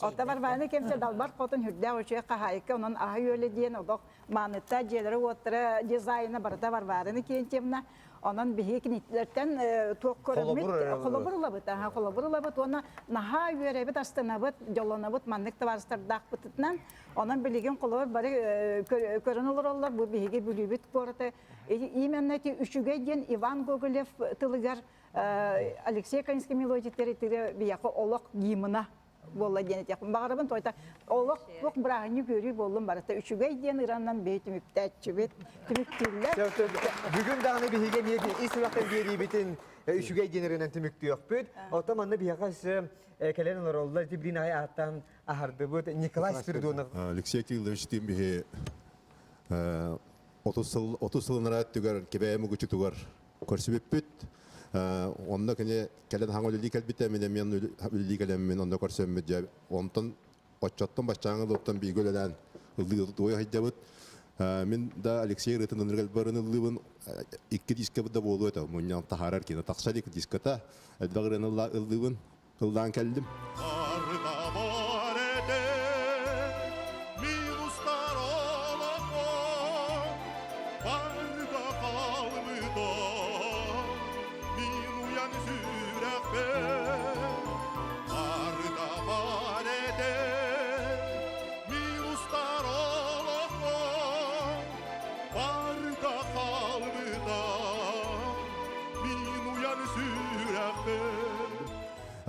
Оттон Варварина кэмсэ далбар хотун үрдээх үчүгэй хаһаайка, онон аһа-үөлэ диэн олох мааныта, дьиэлэрэ-уоттара дизайна барыта Варварина Кентьевна. Онон биһиги кинилэртэн туох көрөммүт, холобур ылабыт, холобур ылабыт уонна наһаа үөрэбит, астынабыт, дьоллонобут маннык табаарыстардаахпытынан. Онон билигин холобур бары көрөн олороллор, бу биһиги Бүлүүбүт куората. Именно эти үчүгэй диэн Иван Гоголев тылыгар Алексей Канинский мелодиятыгар итигэ биһиэхэ олох гимна буолла диэн этиэхпин баҕарабын тойта олох туох бырааһынньык үөрүү буоллун барыта үчүгэй диэн ыранан биһи түмүктээччибит түмүктүүллэр Бүгүн даҕаны биһиги эмиэ ис сүрэхтэн биэриибитин үчүгэй диэн ырынан түмүктүөхпүт. Оттон манна биһиэхэ өссө кэлэн олороллор ити билин аҕай ааттаан аһардыбыт Николай Спиридонов. Алексей Кириллович диэн биһи 30 сыл 30 сыл түгэр Кэбээйи Мугучутугар көрсүбүппүт. Онно кини кэлэн хаҥа үлэлии кэлбитэ, мин эмиэ үлэлии кэлэммин онно көрсөммүт дьэ онтон оччоттон баччааҥы ылыттан бииргэ үлэлээн ыллыы туой сылдьабыт. Мин да Алексей ырыатын ынырык элбэрин ыллыыбын икки дискабыт да буолуо этэ мунньан таһаарар кино тахса илик диската элбэх ырыаны ыллыыбын ыллаан кэллим.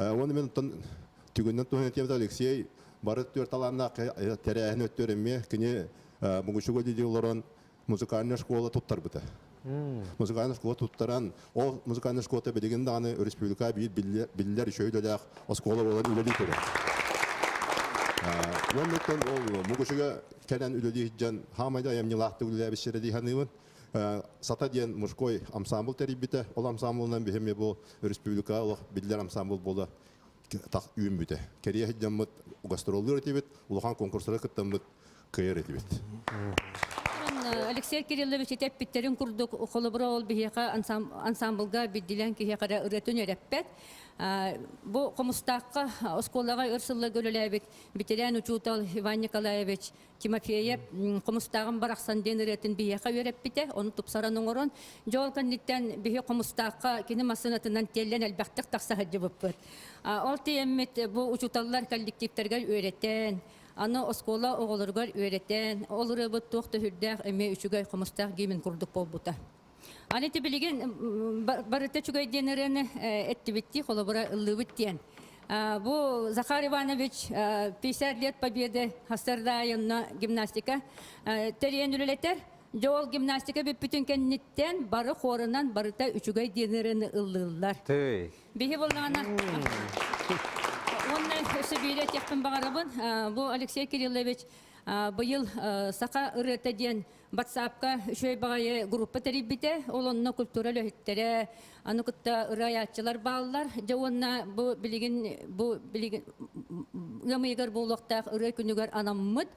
Уонна мен оттон түгүннэн туһан этиэм Алексей бары түөр талааннаах тэрээһин өттүөр эмиэ кини Мугучуга дии олорон музыкальная школа туттарбыта. Музыкальная школа туттаран, ол музыкальная школата билигин даҕаны республика биир биллэр үчүгэй оскуола буолан үлэлии турар. Уонна ол Мугучуга кэлэн үлэлии сылдьан хаамайда айымньылаахтык үлэлээбит дии саныыбын. Сата диэн мужской ансамбль тэрийбитэ. Ол ансамблынан биһиги бу республика олох биллэр ансамбль буола үүммүтэ. Кэрийэ сылдьаммыт гастроллуур этибит, улахан конкурстарга кыттаммыт кыайар этибит. Алексей Кириллович эппиттерин курдук холобура ол биһиэхэ ансамблга биддилэн киһиэхэ эрэ ырыатын үөрэппэт. Бу Хомустаахха оскуолаҕа өр сылларга үлэлээбит ветеран учуутал Иван Николаевич Тимофеев Хомустааҕым барахсан диэн ырыатын биһиэхэ үөрэппитэ, ону тупсаран оҥорон, дьэ ол кэнниттэн биһи Хомустаахха кини массыынатынан тиэллэн элбэхтик тахса сылдьыбыппыт. Ол тиийэммит бу учууталлар коллективтарыгар үөрэтэн, аны оскуола оҕолоругар үөрэтэн, ол ырыабыт туох да сүрдээх эмиэ үчүгэй хомустаах гимн курдук буолбута. Аны ити билигин барыта үчүгэй диэн ырыаны эттибиттии, холобура ыллыыбыт диэн. Бу Захар Иванович 50 лет победы хастардаайынна гимнастика тэрийэн үлэлэтэр. Дьэ ол гимнастика бүппүтүн кэнниттэн бары хорунан барыта үчүгэй диэн ырыаны ыллыыллар. Биһи буоллаҕына уонна өссө биири этиэхпин баҕарабын. Бу Алексей Кириллович быйыл саха ырыата диэн Ватсапка үчүгэй баҕайы группа тэрийбитэ. Ол онно культура үлэһиттэрэ, аны кытта ырыа бааллар. Дьэ уонна бу билигин бу билигин ыам ыйыгар буолуохтаах ырыа күнүгэр анаммыт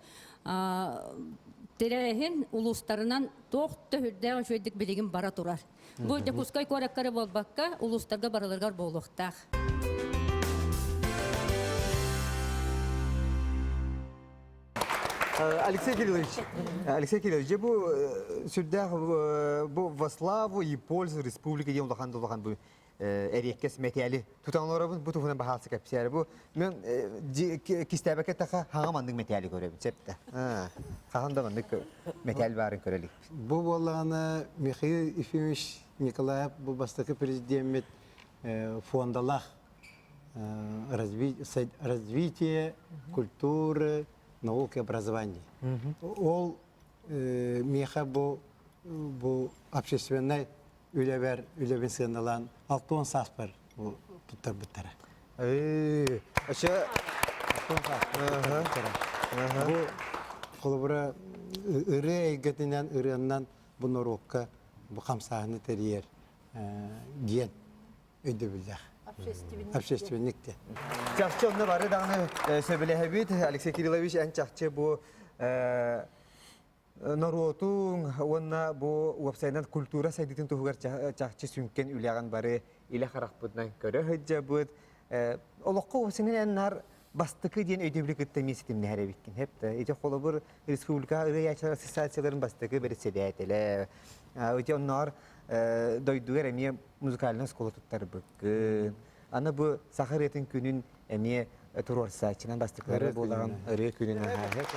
тэрээһин улуустарынан туох да үрдээх үчүгэйдик билигин бара турар. Бу Дьокуускай куоракка буолбакка, улуустарга барыларыгар буолуохтаах. Алексей Кириллович, Алексей Кириллович, дьэ бу сүрдээх бу во славу и пользу республики диэн улахан да улахан бу эриэккэс мэтээли тутан олоробун бу туһунан баһаалса кэпсээри бу мен кистээбэккэ таха хаҥа маннык мэтээли көрөбүн септе хаһан да маннык мэтээл баарын көрө илик Бу буоллаҕына Михаил Ефимович Николаев бу бастакы президеммит фондалаах развитие культуры, науки, образования. Ол миэхэ бу бу общественнай үлэбэр үлэбин сыаналаан 60 сааспар бу туттарбыттара. Өссө Бу холобура Ырыа эйгэтинэн, ырыаннан бу норуокка бу хамсааһыны тэрийэр диэн өйдөбүллээх. Общественник диэн. Чахчы онно бары даҕаны сөбүлэһэбит. Алексей Кириллович, эн чахчы бу норуотуҥ уонна бу уопсайынан культура сайдыытын туһугар чахчы сүҥкэн үлэҕин бары илэ харахпытынан көрө сылдьабыт. Олоххо уопсайынан эн наар бастакы диэн өйдөбүлү кытта эмиэ ситимнэһэр эбиккин. Хэп да ити холобур республика ырыа ассоциацияларын бастакы бэрэссэдээтэлэ. Ити онноор дойдугар эмиэ музыкальнай оскуола туттарбыккын. Аны бу саха ырыатын күнүн эмиэ туруорсааччынан бастакылары буолаҕын ырыа күнүн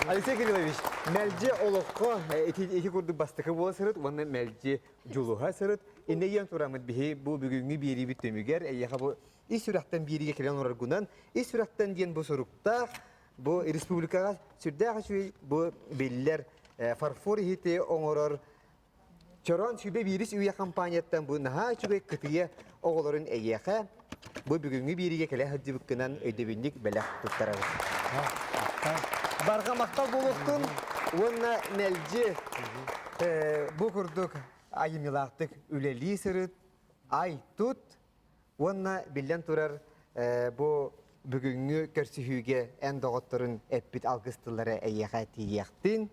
Алексей Кириллович, мэлдьи олоххо ити, ити курдук бастакы буола сырыт уонна мэлдьи дьулуһа сырыт. Иннэ диэн тураммыт биһи бу бүгүҥҥү биэриибит түмүгэр эйиэхэ бу ис сүрэхтэн биэриигэ кэлэн олороргунан ис сүрэхтэн диэн бу суруктаах бу республикаҕа сүрдээх үчүгэй бу биллэр фарфор иһити оҥорор Чороон сүүрбэ биирис үйэ компанияттан бу наһаа үчүгэй кытыйа оҕолорун эйиэхэ бу бүгүҥҥү биэриигэ кэлэ сылдьыбыккынан өйдөбүнньүк бэлэх туттарабыт. Барҕа махтал буолуохтун уонна мэлдьи бу курдук айымньылаахтык үлэлии сырыт, ай-тут уонна биллэн турар бу бүгүҥҥү көрсүһүүгэ эн доҕотторун эппит алгыс тыллара эйиэхэ тиийиэхтин.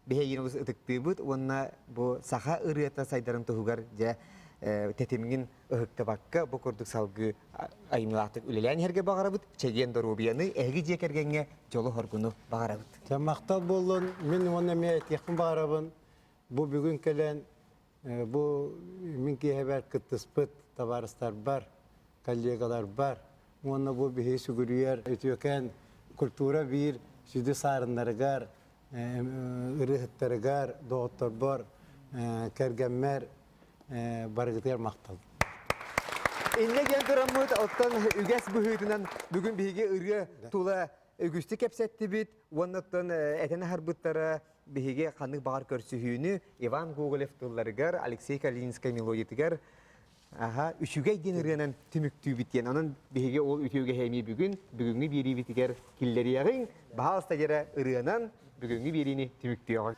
Биһиги олус ытыктыыбыт уонна бу саха ырыата сайдарын туһугар дьэ тэтимҥин ыһыктыбакка бу курдук салгыы айымньылаахтык үлэлээн иһэргэ баҕарабыт. Чэгиэн доруобуйаны эһиги дьиэ кэргэҥҥэ дьолу-соргуну баҕарабыт. Дьэ махтал буоллун. Мин уонна эмиэ этиэхпин баҕарабын. Бу бүгүн кэлэн Бу мин киэһэбэр кыттыспыт табаарыстарбар, коллегаларбар уонна бу биһиги сүгүрүйэр үтүөкэн культура биир сүдү саарыннарыгар, ырыаһыттарыгар, доҕотторбор, кэргэммэр барыгытыгар махтал. Инньэ диэн тураммыт, оттон үгэс быһыытынан бүгүн биһиги ырыа тула үгүстүк кэпсэттибит уонна оттон этэн аһарбыттара биһиги ханнык баҕар көрсүһүүнү Иван Гоголев тылларыгар, Алексей Калининскай мелодиятыгар аха үчүгэй диэн ырыанан түмүктүүбүт диэн. Онон биһиги ол үтүөгэһи эмиэ бүгүн бүгүҥҥү биэриибитигэр киллэриэҕиҥ. Баһаалыста дьэрэ ырыанан бүгүҥҥү биэриини түмүктүөҕүҥ.